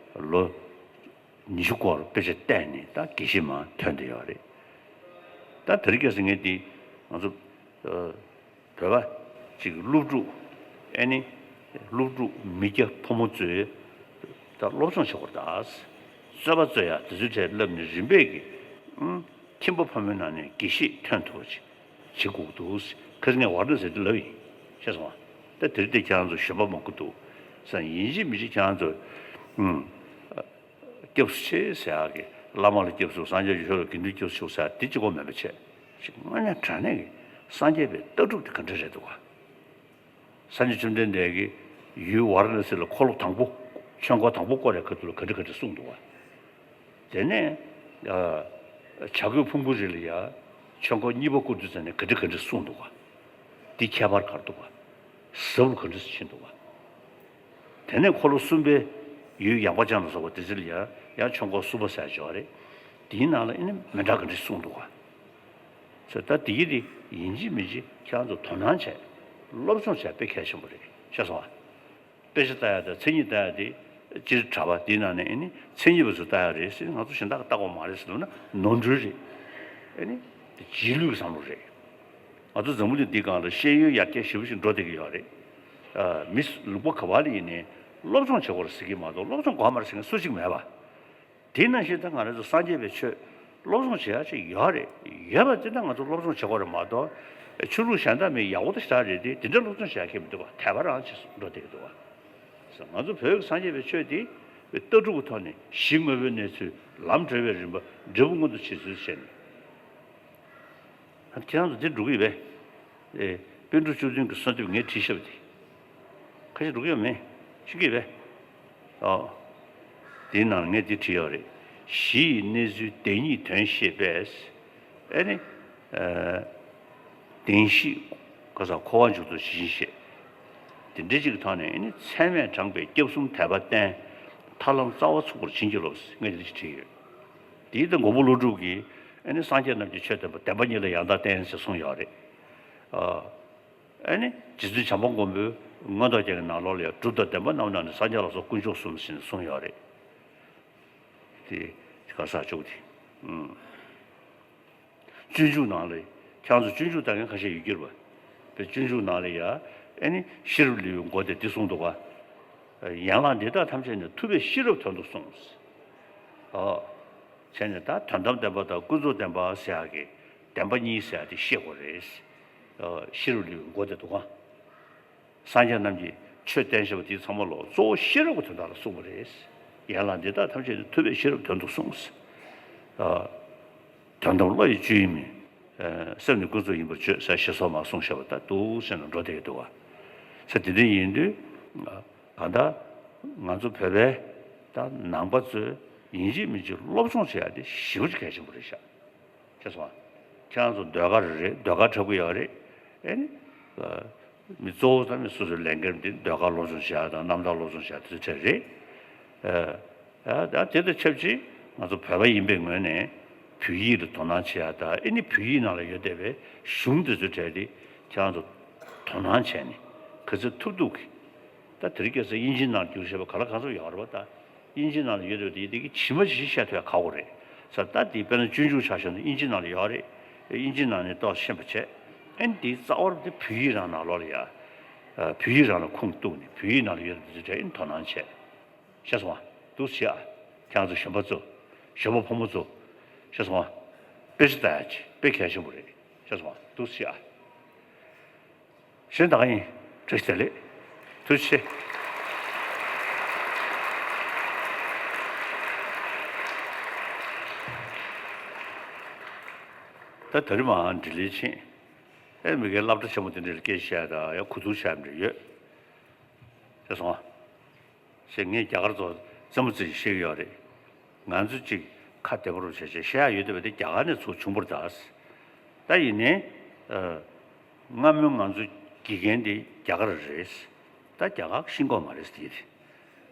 ལོ་ཉི་ཤུ་སྐོར་དཔེ་ཆ་བལྟས་ནས་ད་དགེ་བཤེས་མ་ཐོན་བསྡད་ཡོད་རེད། ད་དེ་རིང་ཁ་སང་ངས་འདི་ང་ཚོ། བོད་པ་ཅིག་སློབ་ཕྲུག་ཨེ་ནི། སློབ་ཕྲུག་མི་སྐྱ་ཕོ་མོ་ཚོས་ད་སློབ་སྦྱོང་བྱེད་དགོས་རེད་ད། རྩོད་པ་རྩོད་ཡ་དེ་ཚོའི་གྲས་བསླབས་ནས་རིམ་པས་ཀྱིས། ཨང་། ཁྱིམ་པ་ཕ་མའི་ནང་ནས་དགེ་བཤེས་ཐོན་ཐུབ་པ་ཅིག་བྱེད་དགོས་འདུག་ཁ་སང་ངས་ཝར་ཌན་ཟེར་དུས་ལབ་ཡིན། ཤེས་སོང་ང་། ད་དེ་རིང་དེ་ཁྱེད་རང་ཚོ་གཞོན་པ་མང་པོ་འདུག་ས་ཡིན་གཅིག་མིན་གཅིག་ཁྱེད་རང་ཚོ། ཨང་། སྐྱབས་སུ་མཆི་ཟེར་ཡག་གི་བླ་མ་ལ་སྐྱབས་སུ་སངས་རྒྱས་ཀྱི་ཆོས་ལ་དགེ་འདུན་སྐྱབས་སུ་མཆི་ཟེར་ཡག་དེ་གཅིག་པོ་མིན་པ་བྱས། ཅིག་དངོས་གནས་དྲང་གནས་ཀྱི་སངས་རྒྱས་པའི་ལྟ་གྲུབ་དེ་ག་འདྲ་རེད་འདུག་ག། སངས་རྒྱས་བཅོམ་ལྡན་འདས་ཀྱིས་ཡུལ་ཝཱ་ར་ཎ་སི་ལ་འཁོར་ལོ་དང་པོ་ཆོས་འཁོར་དང་པོ་བསྐོར་བའི་ཁ་ཐུག་ལ་ག་འདྲ་ག་འདྲ་གསུངས་འདུག་ག། དེ་ནས་ཨ་བྱ་རྒོད་ཕུང་པོའི་རི་ལ་ཡ་ཆོས་འཁོར་གཉིས་པ་བསྐོར་དུས་ཙམ་ནས་ག་འདྲ་ག་འདྲ་གསུངས་འདུག་ག། དེ་ཁྱད་པར་ག་རེ་འདུག་ག། ཟབ་རུ་ག་འདྲ་ཕྱིན་འདུག་ག། དེ་ནས་འཁོར་ལོ་གསུམ་པའི་ཡུལ་ཡངས་པ་ཅན་ལ་སོགས་པ་དེ་ཚོ་ལ་ཡང་ཡང་ཆོས་འཁོར་གསུམ་པ་ཟེར་ཡག་ཅིག་ཡོད་རེད། དེའི་ནང་ལ་ཨེ་ནི་མི་འདྲ་ག་འདྲ་གསུངས་འདུག་ག། ཟེར་ད་དེ་ཡི་རིགས་ཡིན་གཅིག་མིན་གཅིག་ཁྱེད་རང་ཚོ་དོ་སྣང་བྱས། སློབ་སྦྱོང་བྱས་དཔེ་གལ་ཆེན་པོ་རེད། ཤེས་སོང་ཨ། དཔེ་ཆ་ལྟ་ཡག་དང་མཚན་ཉིད་ལྟ་ཡག་དེ་སྤྱིར་གྲྭ་པ་དེའི་ནང་ནས་ཨེ་ནི་མཚན་ཉིད་པ་ཚོས་ལྟ་ཡག་རེད་ཟེར། ང་ཚོ་གཞན་དག་ལྟ་དགོས་མ་རེད་ཟེར་ལབ་ན་ནོར་འཁྲུལ་རེད། ཨེ་ནི་རྗེས་ལུས་ཀྱི་བསམ་བློ་རེད། ང་ཚོ་འཛམ་བུ་གླིང་འདིའི་སྒང་ལ་ཤེས་ཡོན་ཡར་རྒྱས་ཞེ་པོ་ཞིག་འགྲོ་བསྡད་ཀྱི་ཡོད་རེད། ཨ། མི་ལུང་པ་ག་པ་ལ་ཡིན་ནའི་སློབ་སྦྱོང་བྱེད་དགོས་རེད་ཟེར་གྱི་མ་གཏོགས་སློབ་སྦྱོང་དགོས་མ་རེད་ཟེར་མཁན་སུ་གཅིག་མེད་པ། དེ་ནང་བཞིན་ད་ང་རང་ཚོ་སངས་རྒྱས་པའི་ཆོས་སློབ་སྦྱོང་བྱེད་ཡག་ཅིག་ཡོད་རེད། ཡོད་པ་དེ་ད་ང་ཚོ་སློབ་སྦྱོང་བྱེད་དགོས་རེད་མ་གཏོགས། ཆོས་ལུགས་གཞན་དག་མི་ཡག་པོ་དེ་ཞེ་དྲག་རེད་དེ་དེ་འདྲ་སློབ་སྦྱོང་བྱེད་ཡག་གི་མི་འདུག་པ། དལ་བ་རང་ཅིག་འགྲོ་བསྡད་ཀྱི་འདུག་པ། ང་ཚོ་བོད་ཀྱི་སངས་རྒྱས་པའི་ཆོས་དེ་ལྟ་གྲུབ་ཀྱི་ཐོག་ནས་གཞི་དངོས་པོའི་གནས་ཚུལ། ལམ་འབྲས་བུའི་རིམ་པ། འབྲས་བུ་མངོན་དུ་བྱེད་ཚུལ་བྱས་ནས། ཁྱེད་རང་ཚོ་འདི་འགྲོ་གི་ཡོད་པས། ཨེ། པཎ་གྲུབ་བཅུ་བདུན་གྱི་གསོལ་འདེབས་ངས་བྲིས་བཞག་པ་དེ། ཁ་ཤས་འགྲོ་གི་ཡོད་མེད་ཤེས་ཀྱི་ཡོད་པས། ཨོ། དེའི་ནང་ངས་འདི་བྲིས་ཡོད་རེད། གཞི་ཡི་གནས་ཚུལ་བདེན་གཉིས་དོན་ཤེས་པས། ཨེ་ནི། ཨ། བདེན་བཞི་ག་ས་འཁོར་བ་མཇུག་ཏུ་ཇི་བཞིན་ཤེས། དེ་འདྲ་ཅིག་གི་ཐོག་ནས་ཨེ་ནི་ཚད་མས་དྲངས་པའི་སྐྱབས་གསུམ་དད་པ་བསྟེན། ཐར་ལམ་རྩ་བ་ཚུགས་པར་བྱིན་གྱིས་རློབས། ངས་འདི་འདྲ་ཅིག་བྲིས་ཡོད། དེའི་སྟེང་མགོན་པོ་ཀླུ་སྒྲུབ་ཀྱིས་ཨེ་ནི་སངས་རྒྱས་རྣམས་ཀྱི་ཆོས་བསྟན་པ། བདེན་པ་གཉིས་ལ་ཡང་དག་བརྟེན་ཟེར་གསུངས་ཡོད་རེད། ཨ། ཨེ་ནི་རྗེ་བཙུན་བྱམས་པ་མགོན་པོའི་མངོན་རྟོགས་རྒྱན་གྱི་ནང་ལོགས་ལ་ཡང་སྒྲུབ་དང་བདེན་པ་རྣམས་ནང་ནས་སངས་རྒྱས་ལ་སོགས་དཀོན་མཆོག་གསུམ་ཟེར་ནས་གསུངས་ཡོད་རེད། དེ་ག་ས་བཅུག་དེ། ཨུམ། སྤྱོད་འཇུག་ནང་ལ། ཁྱེད་རང་ཚོ་སྤྱོད་འཇུག་ལྟ་མཁན་ཁ་ཤས་ཡོད་ཀྱི་རེད་པ། དེ་སྤྱོད་འཇུག་ནང་ལ་ཡ། ཨེ་ནི་ཤེས་རབ་ལེའུའི་མགོ་དེ་འདི་གསུངས་འདུག་ག། ཡན་ལག་འདི་དག་ཐམས་ཅད་ནི་ཐུབ་པས་ཤེས་རབ་དོན་དུ་གསུངས། ཨོ། བྱས་ནས་ད་དོན་དམ་བདེན་པ་དང་ཀུན་རྫོབ་བདེན་པ་ཟེར་ཡག་གི་བདེན་པ་གཉིས་ཟེར་ཡག་དེ་ཤེས་དགོས་རེད། ཨོ། ཤེས་རབ་ལེའུའི་མགོ་དེ་འདུག་ག། སངས་རྒྱས་རྣམས་ཀྱིས་ཆོས་བསྟན་བཞིན་པ་དེ་ཚང་མ་ལོ་གཙོ་བོ་ཤེས་རབ་ཀྱི་དོན་དག་ལ་གསུངས་པ་རེད། ཡན་ལག་འདི་དག་ཐམས་ཅད་ནི་ཐུབ་པས་ཤེས་རབ་དོན་དུ་གསུངས། ཨ། དོན་དམ་བློ་ཡི་སྤྱོད་ཡུལ་མིན། ཨ། སེམས་ནི་ཀུན་རྫོབ་ཡིན་པར་བརྗོད་ཟེར་ཞེས་སོགས་མར་གསུངས་བཞག་པ་ལྟར་འདུག་ཟེར་ནས་འགྲོ་བསྡད་ཀྱི་འདུག་པ། ཟེར་དེ་འདྲ་ཡིན་དུས། ཨ། གང་ལྟར་ང་ཚོ་བོད་པའི་ད་ནང་པ་ཚོས་ཡིན་གཅིག་མིན་གཅིག་སློབ་སྦྱོང་བྱེད་ཡག་དེ་ཞེ་པོ་ཅིག་གལ་ཆེན་པོ་རེད་ཤག། ཤེས་སོང་ཨ། ཁྱེད་རང་ཚོ་ཟློས་གར་རེད། ཟློས་གར་འཁྲབ་ཀྱི་ཡོད་རེད། ཨེ་ནི། ཨ། མི་གཙོ་བོ་དང་མི་སོ་སོའི་ལས་འགན་འདི་ཟློས་གར་སློབ་སྦྱོང་བྱེད་ཡག་དང་རྣམ་ཐར་སློབ་སྦྱོང་བྱེད་ཡག་དེ་ཚོ་གྲས་རེད། ཨ། ཨ། ད་དེ་དང་ཆབས་ཅིག་ང་ཚོ་བོད་པ་ཡིན་པའི་ངོས་ནས་བོད་ཡིག་ལ་དོ་སྣང་བྱེད་ཡག་དང་། ཨེ་ནི་བོད་ཡིག་ནང་ལ་ཡོད་བསྡད་པའི་གཞུང་དེ་ཚོའི་གྲས་དེ་ཁྱེད་རང་ཚོ་དོ་སྣང་བྱས་ནས་ག་ཚོད་ཐུབ་ཐུབ་ཀྱིས། ད་དེ་རིང་ཁ་སང་དབྱིན་ཇིའི་ནང་བསྒྱུར་བྱས་པ་ག་ལ་གང་འཚམ་ཡོད་རེད་པ། ད་དབྱིན་ཇིའི་ནང་ལ་ཡོད་རེད་པ། དེ་དེ་གི་ཇི་མ་ཇི་བཞིན་བཤད་ཐུབ་ཡག་ཁག་པོ་རེད་ཟེར། ད་དེ་དཔེར་ན་སྤྱོད་འཇུག་ཆ་བཞག་ན་དབྱིན་ཇིའི་ནང་ལ་ཡོད་རེད། དབྱིན་ཇིའི་ནང་ནས་ཏོག་ཙམ་ཤེས་པ་བྱས། ཨེ་ནི་དེའི་རྩ་བར་དེ་བོད་ཡིག་རང་ནང་ལོགས་ལ་ཡ། ཨ། བོད་ཡིག་རང་ལ་ཁུངས་གཏུགས་ནས་བོད་ཡིག་ནང་ལ་ཡོད་རེད་པ། དེ་ཚོའི་གྲས་ཨེ་ནི་དོ་སྣང་བྱས། ཤེས་སོང་ཨ། འདུག་སེ་བྱེད་ཨ། ཁྱེད་རང་ཚོ་གཞོན་པ་ཚོ། གཞོན་པ་ཕོ་མོ་ཚོ། ཤེས་སོང་ཨ། དཔེ་ཆ་ལྟ་ཡག་ཅིག་དཔེ་གལ་ཆེན་པོ་རེད། ཤེས་སོང་ཨ། འདུག་སེ་བྱེད་ཨ། གཞན་དག་ཡིན། བཀྲ་ཤིས་བདེ་ལེགས། ཐུགས་རྗེ་ཆེ། ད་ད་རིང་མར་འབྲི་ལེན་ཕྱིན། ཨེ། མི་སྒེར་སློབ་གྲྭ་ཆེན་མོ་དེ་འདྲ་ལ་སྐད་ཆ་བཤད་དང་ཡང་གོ་བསྡུར་བྱས་མི་འདྲ་ཡོད། ཤེས་སོང་ཨ། ཞེས་ངས་རྒྱ་གར་ཚོ་རྩེད་མོ་རྩེ་ཞིག་བཤད་ཀྱི་ཡོད་རེད། ང་ཚོ་གཅིག་ཁ་བདེ་པོ་རུ་བྱས་བྱས་བཤད་ཡག་ཡོད་བསྡད་པ་དེ་རྒྱ་གར་ནས་ཚུར་བྱུང་བ་རེད་ད། ད་ཡིན་ནའི། ཨ། སྔ་མོའི་ང་ཚོ་དགེ་རྒན་དེ་རྒྱ་གར་རེད། ད་རྒྱ་གར་ཤེས་ཀྱི་ཡོད་མ་རེད་ཟེར་གྱི་རེད།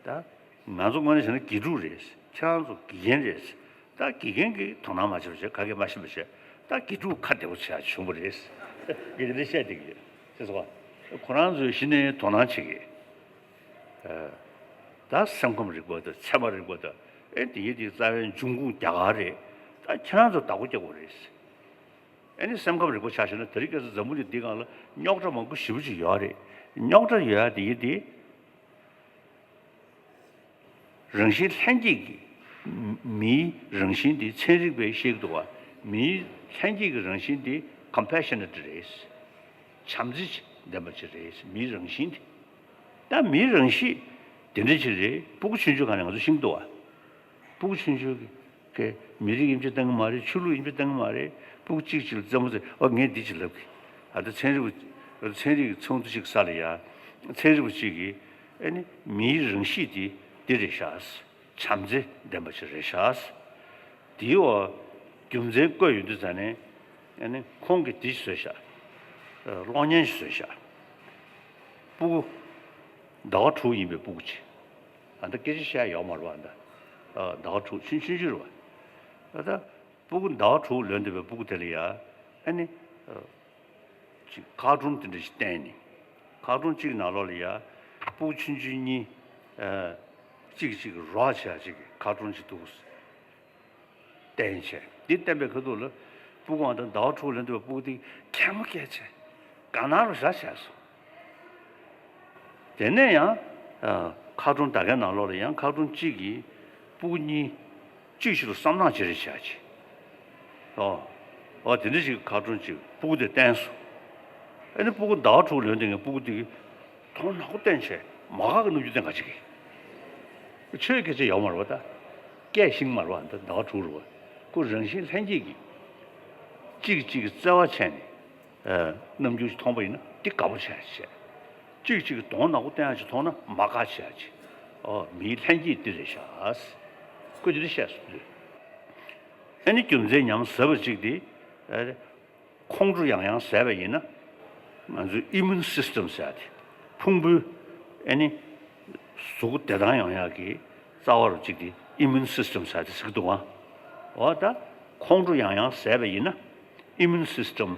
ད་ང་ཚོ་དངོས་གནས་བྱས་ན་དགེ་ཕྲུག་རེད། ཁྱེད་རང་ཚོ་དགེ་རྒན་རེད། ད་དགེ་རྒན་གྱིས་དོ་སྣང་མ་བྱས་པ་བྱས། ག་གེ་མ་ཤེས་པ་བྱས། ད་དགེ་ཕྲུག་ཁ་བདེ་པོ་བྱས་བྱུང་བ་རེད། ངས་དེ་འདྲ་བཤད་བསྡད་ཀྱི་ཡོད། ཤེས་སོང་ཨ། ཁོ་རང་ཚོས་གཞི་ནས་དོ་སྣང་བྱེད་ཀྱི། ཨ། ད་སེམས་ཁམས་རིག་པ་དང་། ཚད་མ་རིག་པ་དང་། ཨེ། དེ་ཡི་དེའི་རྩ་བའི་འབྱུང་ཁུངས་རྒྱ་གར་རེད། ད་ཁྱེད་རང་ཚོ་བདག་པོ་རྒྱག་དགོས་རེད། ཨེ་ནི་སེམས་ཁམས་རིག་པ་ཆ་བཞག་ན་དེ་རིང་ཁ་སང་འཛམ་བུ་གླིང་འདིའི་སྒང་ལ་རྙོག་དྲ་མང་པོ་ཞེ་པོ་ཅིག་ཡོད་རེད། རྙོག་དྲ་ཡོད་ཡག་དེ་ཡི་དེ། རང་བཞིན་ལྷན་སྐྱེས་ཀྱི་མིའི་རང་བཞིན་དེ་ཚན་རིག་པས་བཤད་ཀྱི་འདུག་པ། མིའི་ལྷན་སྐྱེས་ཀྱི་རང་བཞིན་དེ་ཀམ་པེ་ཤ་ནེཊ་རེད། བྱམས་བརྩེ་ལྡན་པ་ཅིག་རེད། མིའི་རང་བཞིན་དེ། ད་མིའི་རང་གཤིས་དེ་འདྲ་ཅིག་རེད། སྤུ་གུ་ཆུང་ཆུང་སྒང་ནས་ང་ཚོ་ཤེས་ཀྱི་འདུག་པ། སྤུ་གུ་ཆུང་ཆུང་གི་གི་མི་རིགས་དབྱེ་འབྱེད་གཏོང་གི་མ་རེད། ཆོས་ལུགས་དབྱེ་འབྱེད་གཏོང་གི་མ་རེད། སྤུ་གུ་གཅིག་གཅིག་ལ་རྩེད་མོ་རྩེ། ཨོ་ངས་འདི་གཅིག་ལབ་གི། ཨ་ད་ཚན་རིག་པ། ཚན་རིག་གི་ཚོགས་འདུ་ཞིག་གི་ས་ལ་ཡ། ཚན་རིག་པ་གཅིག་གིས་ཨ་ནི་མིའི་རང་གཤིས་འདི་འདི་རེད་ཤག་བྱམས་བརྩེ་ལྡན་པ་ཞིག་རེད་ཤག་དེའི་འོག་རྒྱུ་མཚན་བཀོད་ཡོང་དུས་ཙ་ནས། ཨ་ནི་ཁོང་གིས་འདི་ཞིག་བཟོས་ཤག་གློག་བརྙན་ཞིག་བཟོས་ཤག་སྤུ་གུ་ཟླ་བ་དྲུག་ཡིན་པའི་སྤུ་གུ་ཅིག་ཨ་ད་སྐད་ཆ་བཤད་ཡོད་མ་རེད་པ། ཨ་ད་ཨ་ཟླ་བ་དྲུག་ཆུང་ཆུང་ཆུང་རེད་པ། ཨ་ད་སྤུ་གུ་ཟླ་བ་དྲུག་ལོན་བསྡད་པའི་སྤུ་གུ་དེ་ལ་ཡ། ཨ་ནི་ཨ་ཅིག་ཁ་ཊུན་དེ་འདྲ་ཞིག་བསྟན་ནས། ཁ་ཊུན་གཅིག་ནང་ལོགས་ལ་ཡ། སྤུ་གུ་ཆུང་ཆུང་གཉིས། ཨ་གཅིག་གིས་གཅིག་གི་རོགས་བྱེད་ཡ་ཅིག་གི་ཁ་ཊུན་ཅིག་འདུག་བསྟན་བྱས། འདི་བསྟན་པའི་ཁ་ཐུག་ལ་སྤུ་གུ་ཨ་ད་ཟླ་བ་དྲུག་ལོན་བསྡད་པའི་སྤུ་གུ་དེ་གད་མོ་བགད་བྱས། དགའ་སྣང་རུ་བཞག་བྱས་སོང་། དེ་ནས་ཡང་ཨ་ཁ་ཊུན་ད་གའི་ནང་ལོགས་ལ་ཡང་ཁ་ཊུན་གཅིག་གིས་སྤུ་གུ་གཉིས་གཅིག་ཞིག་ལ་བསམ་གནག་བྱེད་རེས་བྱས་བྱས། ཨོ། ཨོ་དེ་འདྲ་ཞིག་ཁ་ཊུན་ཅིག་སྤུ་གུ་དེ་བསྟན་སོང་། ཨ་ནི་སྤུ་གུ་ཟླ་བ་དྲུག་ལོན་དེ་ངས་སྤུ་གུ་དེ་གིས་མཐོང་ནག་པོ་བསྟན་བྱས་མ་དགའ་གི་རྣམ་འགྱུར་བསྟན་ག་ཅིག་གིས། ཆོས་སྐད་ཆ་ཡོད་མ་རེད་པ་ད། སྐད་ཤེས་མ་རེད་པ་ད་ཟླ་བ་དྲུག་རེད་པ། ཁོ་རང་བཞིན་ལྷན་སྐྱེས་ཀྱིས་གཅིག་གཅིག་གི་བརྩེ་བ་བྱས་ནས། ཨ་རྣམ་འགྱུར་ཞིག་མཐོང་པ་ཡིན་ན་འདི་དགའ་པོ་བྱས་བྱས། གཅིག་གཅིག་གི་གདོང་ནག་པོ་བསྟན་ཡ་ཅིག་མཐོང་ན་མ་དགའ་བྱས་ཅིག་ཨོ་མིའི་ལྷན་སྐྱེས་འདི་རེད་ཤག་ཁོས་འདི་འདྲ་བཤད་སོང་། ཨ་ནི་རྒྱུ་མཚན་ཉམས་ཟབ་པ་གཅིག་དེ། ཨ་ཁོང་ཁྲོ་ཡང་ཡང་ཟས་པ་ཡིན་ན། ང་ཚོའི་ཨི་མུན་སིས་ཊམ་ཟེར་ཡ་དེ། ཕུང་པོའི་ཨ་ནི་གཟུགས་པོ་བདེ་ཐང་ཡོང་ཡག་གི་རྩ་བ་རུ་གཅིག་དེ་ཨི་མུན་སིས་ཊམ་ཟེར་ཡ་དེ་ཟེར་གི་འདུག་ཨ། འོ་ད་ཁོང་ཁྲོ་ཡང་ཡང་ཟས་པ་ཡིན་ན་ཨི་མུན་སིས་ཊམ་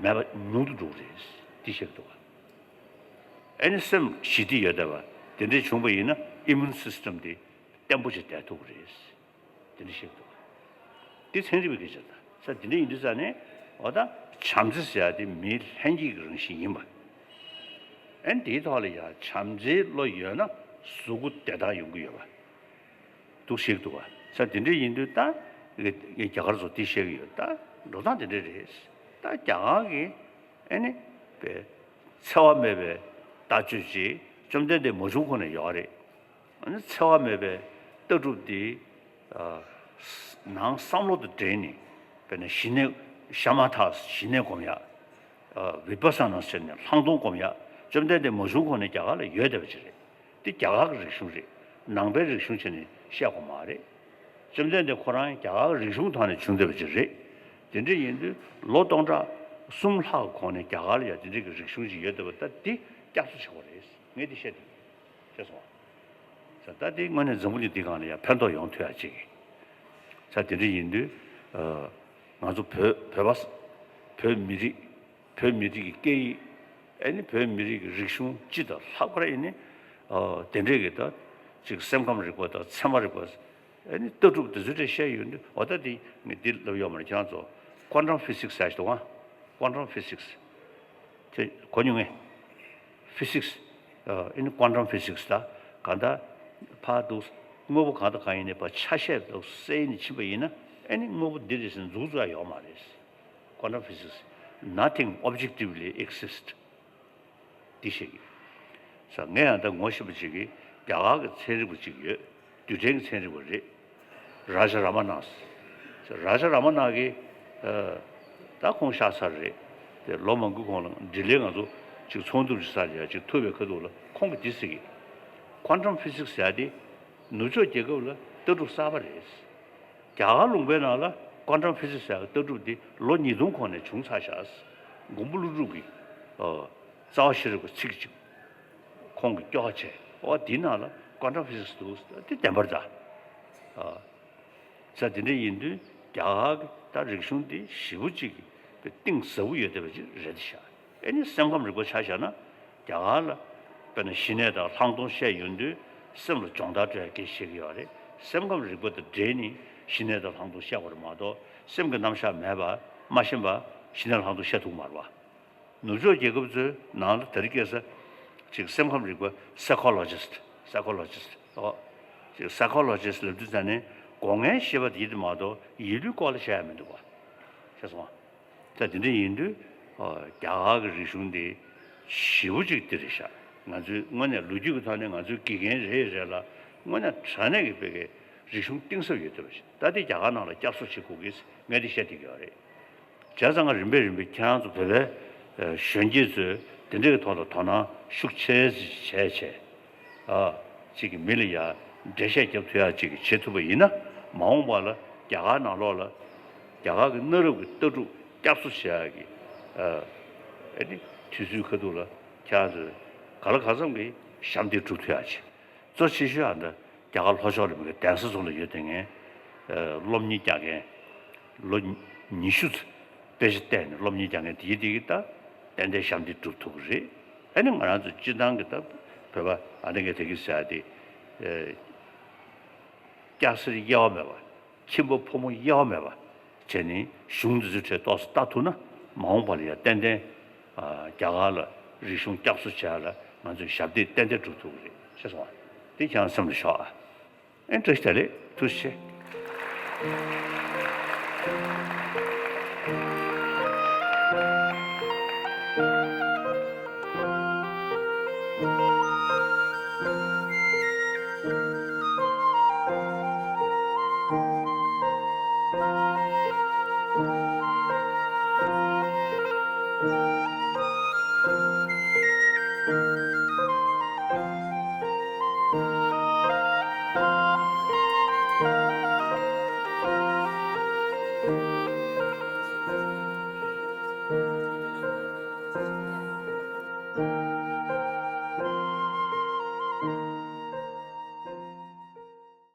མེད་པ་ཉུང་དུ་འགྲོ་གི་རེད། དེ་བཤད་གི་འདུག་ཨ། ཨ་ནི་སེམས་ཞི་བདེ་ཡོད་བསྡད་པ་དེ་འདྲས་བྱུང་པ་ཡིན་ན་ཨི་མུན་སིས་ཊམ་དེ་བརྟན་པོ་ཞིག་བསྡད་ཐུབ་ཀྱི་རེད། དེ་འདྲ་བཤད་འདུག་དེ་ཚན་རིག་པའི་སྐད་ཆ་དང་ས་དེ་འདྲ་ཡིན་དུས་ཙང་ནས་འོ་ད་བྱམས་བརྩེ་ཟེར་ཡ་དེ་མིའི་ལྷན་སྐྱེས་ཀྱི་རང་བཞིན་ཡིན་པ། ཨན་དེའི་ཐོག་ལ་ཡང་བྱམས་བརྩེའི་བློ་ཡོད་ན་གཟུགས་པོ་བདེ་ཐང་ཡོང་གི་ཡོད་པ་འདུག་བཤད་འདུག་བ། ས་དེ་འདྲ་ཡིན་དུས་ད་ངས་རྒྱ་གར་ཚོ་དེ་བཤད་ཀྱི་ཡོད། ད་འགྲོ་སྟངས་དེ་འདྲ་རེད། ད་རྒྱ་གར་གྱི་ཨ་ནི་པའི་འཚེ་བ་མེད་པའི་ལྟ་སྤྱོད་ཅིག་བཅོམ་ལྡན་འདས་མ་བྱུང་གོང་ནས་ཡོད་རེད། ཨ་ནི་འཚེ་བ་མེད་པའི་ལྟ་གྲུབ་འདི་ཨ་ནང་བསམ་བློ་དང་འབྲེལ་ནས་དཔེར་ན་ཞི་གནས་ཤ་མ་ཐག་ཞི་གནས་སྒོམ་ཡག་ཨ་བི་པ་ས་ན་ཟེར་ནས་ལྷག་མཐོང་སྒོམ་ཡག་བཅོམ་ལྡན་འདས་མ་བྱུང་གོང་ནས་རྒྱ་གར་ལ་ཡོད་བསྡད་པ་ཅིག་རེད། འདི་རྒྱ་གར་གྱི་རིག་གཞུང་རེད། ནང་པའི་རིག་གཞུང་བྱས་ནས་བཤད་དགོས་མ་རེད། བཅོམ་ལྡན་འདས་ཁོ་རང་རྒྱ་གར་གྱི་རིག་གཞུང་ཐོག་ནས་བྱུང་བསྡད་པ་ཅིག་རེད། དེ་འདྲ་ཡིན་དུས་ལོ་སྟོང་ཕྲག་གསུམ་ལྷག་གི་གོང་ནས་རྒྱ་གར་ལ་ཡང་དེ་འདྲ་གི་རིག་གཞུང་ཅིག་ཡོད་བསྡད་པ་ད་འདི་བསྐྱར་གསོ་བྱེད་དགོས་རེད། ངས་འདི་བཤད་དེ། ཤེས་སོང་ང་། ད་འདི་དངོས་གནས་འཛམ་བུ་གླིང་འདི་སྒང་ལ་ཡང་ཕན་ཐོགས་ཡོང་ཐུབ་ཡ་ཅིག་ས་དེ་འདྲ་ཡིན་དུས་ཨ་ང་ཚོ་བོད་བོད་པ་བོད་མི་རིགས་བོད་མི་རིགས་ཀྱི་སྐད་ཡིག་ཨ་ནི་བོད་མི་རིགས་ཀྱི་རིག་གཞུང་སྤྱི་དང་ལྷག་པར་ཡིན་ནི་ཨ་དེ་འདྲས་ཀྱི་ད་ཅིག་སེམས་ཁམས་རིག་པ་དང་ཚད་མ་རིག་པ་ཨ་ནི་ལྟ་གྲུབ་དེ་ཚོ་འདྲ་བཤད་ཡོད་དུས་འོ་ད་འདི་ངས་འདི་ལབ་ཡོད་མ་རེད། ཁྱེད་རང་ཚོ་ཀོན་ཊམ་ཕི་སིག་སི་ཟེར་ཞིག་འདུག་ཨ། ཀོན་ཊམ་ཕི་སིག་སི་དེ་གོ་མྱོང་ངས། ཕི་སིག་སི་ཨ་ནི་ཀོན་ཊམ་ཕི་སིག་སི་ད་གང་ལྟར་ཕར་འདུག་དངོས་པོ་གང་དང་གང་ཡིན་ནའི་ཕར་ཆ་ཤས་དང་གསལ་ནས་ཕྱིན་པ་ཡིན་ན་ཨ་ནི་དངོས་པོ་འདི་རེད་ཟེར་འཛུགས་འཛུགས་ཡ་ཡོད་མ་རེད། Quantum physics, nothing objectively exists. འདི་བཤད་ཀྱི། ས་ངས་ཡང་ད་ངོ་ཤེས་པ་ཅིག་གིས་རྒྱ་གར་གྱི་ཚན་རིག་པ་ཅིག་ཡོད། རྡུལ་ཕྲན་གྱི་ཚན་རིག་པ་རེད། རཱ་ཇ་ར་མ་ན། རཱ་ཇ་ར་མ་ན་གིས་ཨ་ད་ཁོང་གཤེགས་ཚར་རེད། དེ་ལོ་མང་པོའི་གོང་ལ་འབྲི་ལེན་ང་ཚོ་ཅིག་ཚོགས་འདུ་ཅིག་ས་ལ་ཡ་ཅིག་ཐུག་པའི་ཁ་ཐུག་ལ་ཁོང་གིས་འདི་ཟེར་གྱི། Quantum physics ཟེར་ཡ་དེ་ནུབ་ཕྱོགས་རྒྱལ་ཁབ་ལ་ལྟ་གྲུབ་གསར་པ་རེད། རྒྱ་གར་ལུང་པའི་ནང་ལ་ཀོན་ཊམ་ཕི་སིག་སི་ཟེར་བའི་ལྟ་གྲུབ་འདི་ལོ་ཉིས་སྟོང་གོང་ནས་བྱུང་ཚར་ཤག་མགོན་པོ་ཀླུ་སྒྲུབ་ཀྱིས་ཨ་རྩ་བ་ཤེས་རབ་ཀྱི་ཚིག་ཅིག་ཁོང་གིས་སྐྱོར་བྱས། ཨོ་འདི་ནང་ལ་ཀོན་ཊམ་ཕི་སིག་སི་འདུག་འདི་བདེན་པར་གདའ། ཨ་ས་དེ་འདྲ་ཡིན་དུས་རྒྱ་གར་གྱི་ད་རིག་གཞུང་འདི་ཞེ་པོ་ཅིག་གི་གཏིང་ཟབ་པོ་ཡོད་བསྡད་པ་ཅིག་རེད་ཤག་ཨེ་ནི་སེམས་ཁམས་རིག་པ་ཆ་བཞག་ན། རྒྱ་གར་ལ་དཔེར་ན་ཞི་གནས་དང་ལྷག་མཐོང་བཤད་ཡོང་དུས་སེམས་ལ་སྦྱོང་བརྡར་སྤྲད་ཡ་སྐད་ཆ་བཤད་ཀྱི་ཡོད་རེད། སེམས་ཁམས་རིག་པ་དང་འབྲེལ་ནས་ཞི་གནས་དང་ལྷག་མཐོང་བཤད་དགོས་རེད་མ་གཏོགས་སེམས་ཀྱི་རྣམ་གཞག་མེད་པ་མ་ཤེས་པ་ཞི་གནས་ལྷག་མཐོང་བཤད་ཐུབ་མ་རེད་པ། ནུབ་ཕྱོགས་རྒྱལ་ཁབ་ཚོའི་ནང་ལ་དེ་རིང་ཁ་སང་ཅིག་སེམས་ཁམས་རིག་པ་སའི་ཁོ་ལོ་ཇི་སི་ཊི། སའི་ཁོ་ལོ་ཇི་སི་ཊི། ཨོ། ཅིག་སའི་ཁོ་ལོ་ཇི་སི་ཊི་ལབ་དུས་ཙ་ནས་སྒོ་ལྔའི་ཤེས་པ་དེ་ཡིན་དུ་མ་གཏོགས་ཡིད་ལུས་སྐོར་ལ་བཤད་ཡ་མི་འདུག་པ། ཤེས་སོང་ང་། ད་དེ་འདྲ་ཡིན་དུས་ཨོ་རྒྱ་གར་གྱི་རིག་གཞུང་འདི་ཞེ་པོ་ཅིག་འདི་རེད་ཤག་ང་ཚོའི་དངོས་གནས་ལོ་རྒྱུས་ཀྱི་ཐོག་ནས་ང་ཚོའི་དགེ་རྒན་རེད་རེད་ལ་དངོས་གནས་དྲང་གནས་ཀྱི་དཔེ་གི་ རིག་གཞུང་གཏིང་ཟབ་ཡོད་བསྡད་པ་ཞིག་ད་དེ་རྒྱ་གར་ནང་ལ་བསྐྱར་གསོ་བྱེད་དགོས་ཀྱི་ངས་དེ་བཤད་བསྡད་ཀྱི་ཡོད་རེད། བྱས་ཙང་ང་རིམ་པས་རིམ་པས་ཁྱེད་རང་ཚོ་བོད་པའི་གཞོན་སྐྱེས་ཚོས་དེ་འདྲའི་ཐོག་ལ་དོ་སྣང་ཤུགས་ཆེ་ཙམ་བྱས་བྱས། ཨ། ཅིག་གི་མི་ལ་ཡ་འགྲེལ་བཤད་རྒྱབ་ཐུབ་ཡ་ཅིག་གི་བྱེད་ཐུབ་པ་ཡིན་ན། མ་འོངས་པ་ལ་རྒྱ་གར་ནང་ལོགས་ལ་རྒྱ་གར་གྱི་གནའ་རབས་ཀྱི་ལྟ་གྲུབ་བསྐྱར་གསོ་བྱེད་ཡ་གི། ཨ། ཨ་ནི་དུས་ཚོད་ཁ་ཐུག་ལ་ཁྱེད་རང་ཚོས་ག་ལ་གང་འཚམ་གྱི་ཞབས་འདེགས་སྒྲུབ་ཐུབ་ཡ་ཅིག་གཙོ་ཆེ་ཤོས་ཨ་ནི་རྒྱ་གར་ལྷོ་ཕྱོགས་ལ་མི་གི་གདན་ས་ཚོ་ལ་ཡོད་དེ་ངས། ཨ། སློབ་གཉེར་རྒྱག་མཁན་ལོ་ཉི་ཤུ་ཙམ་དཔེ་ཆ་བལྟས་ནས་སློབ་གཉེར་རྒྱག་མཁན་དེའི་དེ་གི་ད་ཏན་ཏན་ཞབས་འདེགས་སྒྲུབ་ཐུབ་ཀྱི་རེད། ཨ་ནི་ང་རང་ཚོ་སྤྱིར་བཏང་གི་ད་བོད་པ་ཨ་ནི་ངས་དེ་གི་ཟེར་ཡ་དེ། ཨ། སྐྱ་སེར་དབྱེ་བ་མེད་པ། ཁྱིམ་པ་ཕོ་མོ་དབྱེ་བ་མེད་པ་བྱས་ནས་གཞུང་འདི་ཚོའི་གྲས་ཏོག་ཙམ་ལྟ་ཐུབ་ན། མ་འོངས་པ་ལ་ཡང་ཏན་ཏན། ཨ། རྒྱ་གར་ལ་རིག་གཞུང་བསྐྱར་གསོ་བྱེད་ཡ་ལ་ང་ཚོས་ཞབས་འདེགས་ཏན་ཏན་སྒྲུབ་ཐུབ་ཀྱི་རེད་ཤེས་སོང་ང་། འདི་ཁྱེད་རང་སེམས་ལ་ཞོག་ཨ། ཨེ་བཀྲ་ཤིས་བདེ་ལེགས། ཐུགས་རྗེ་ཆེ།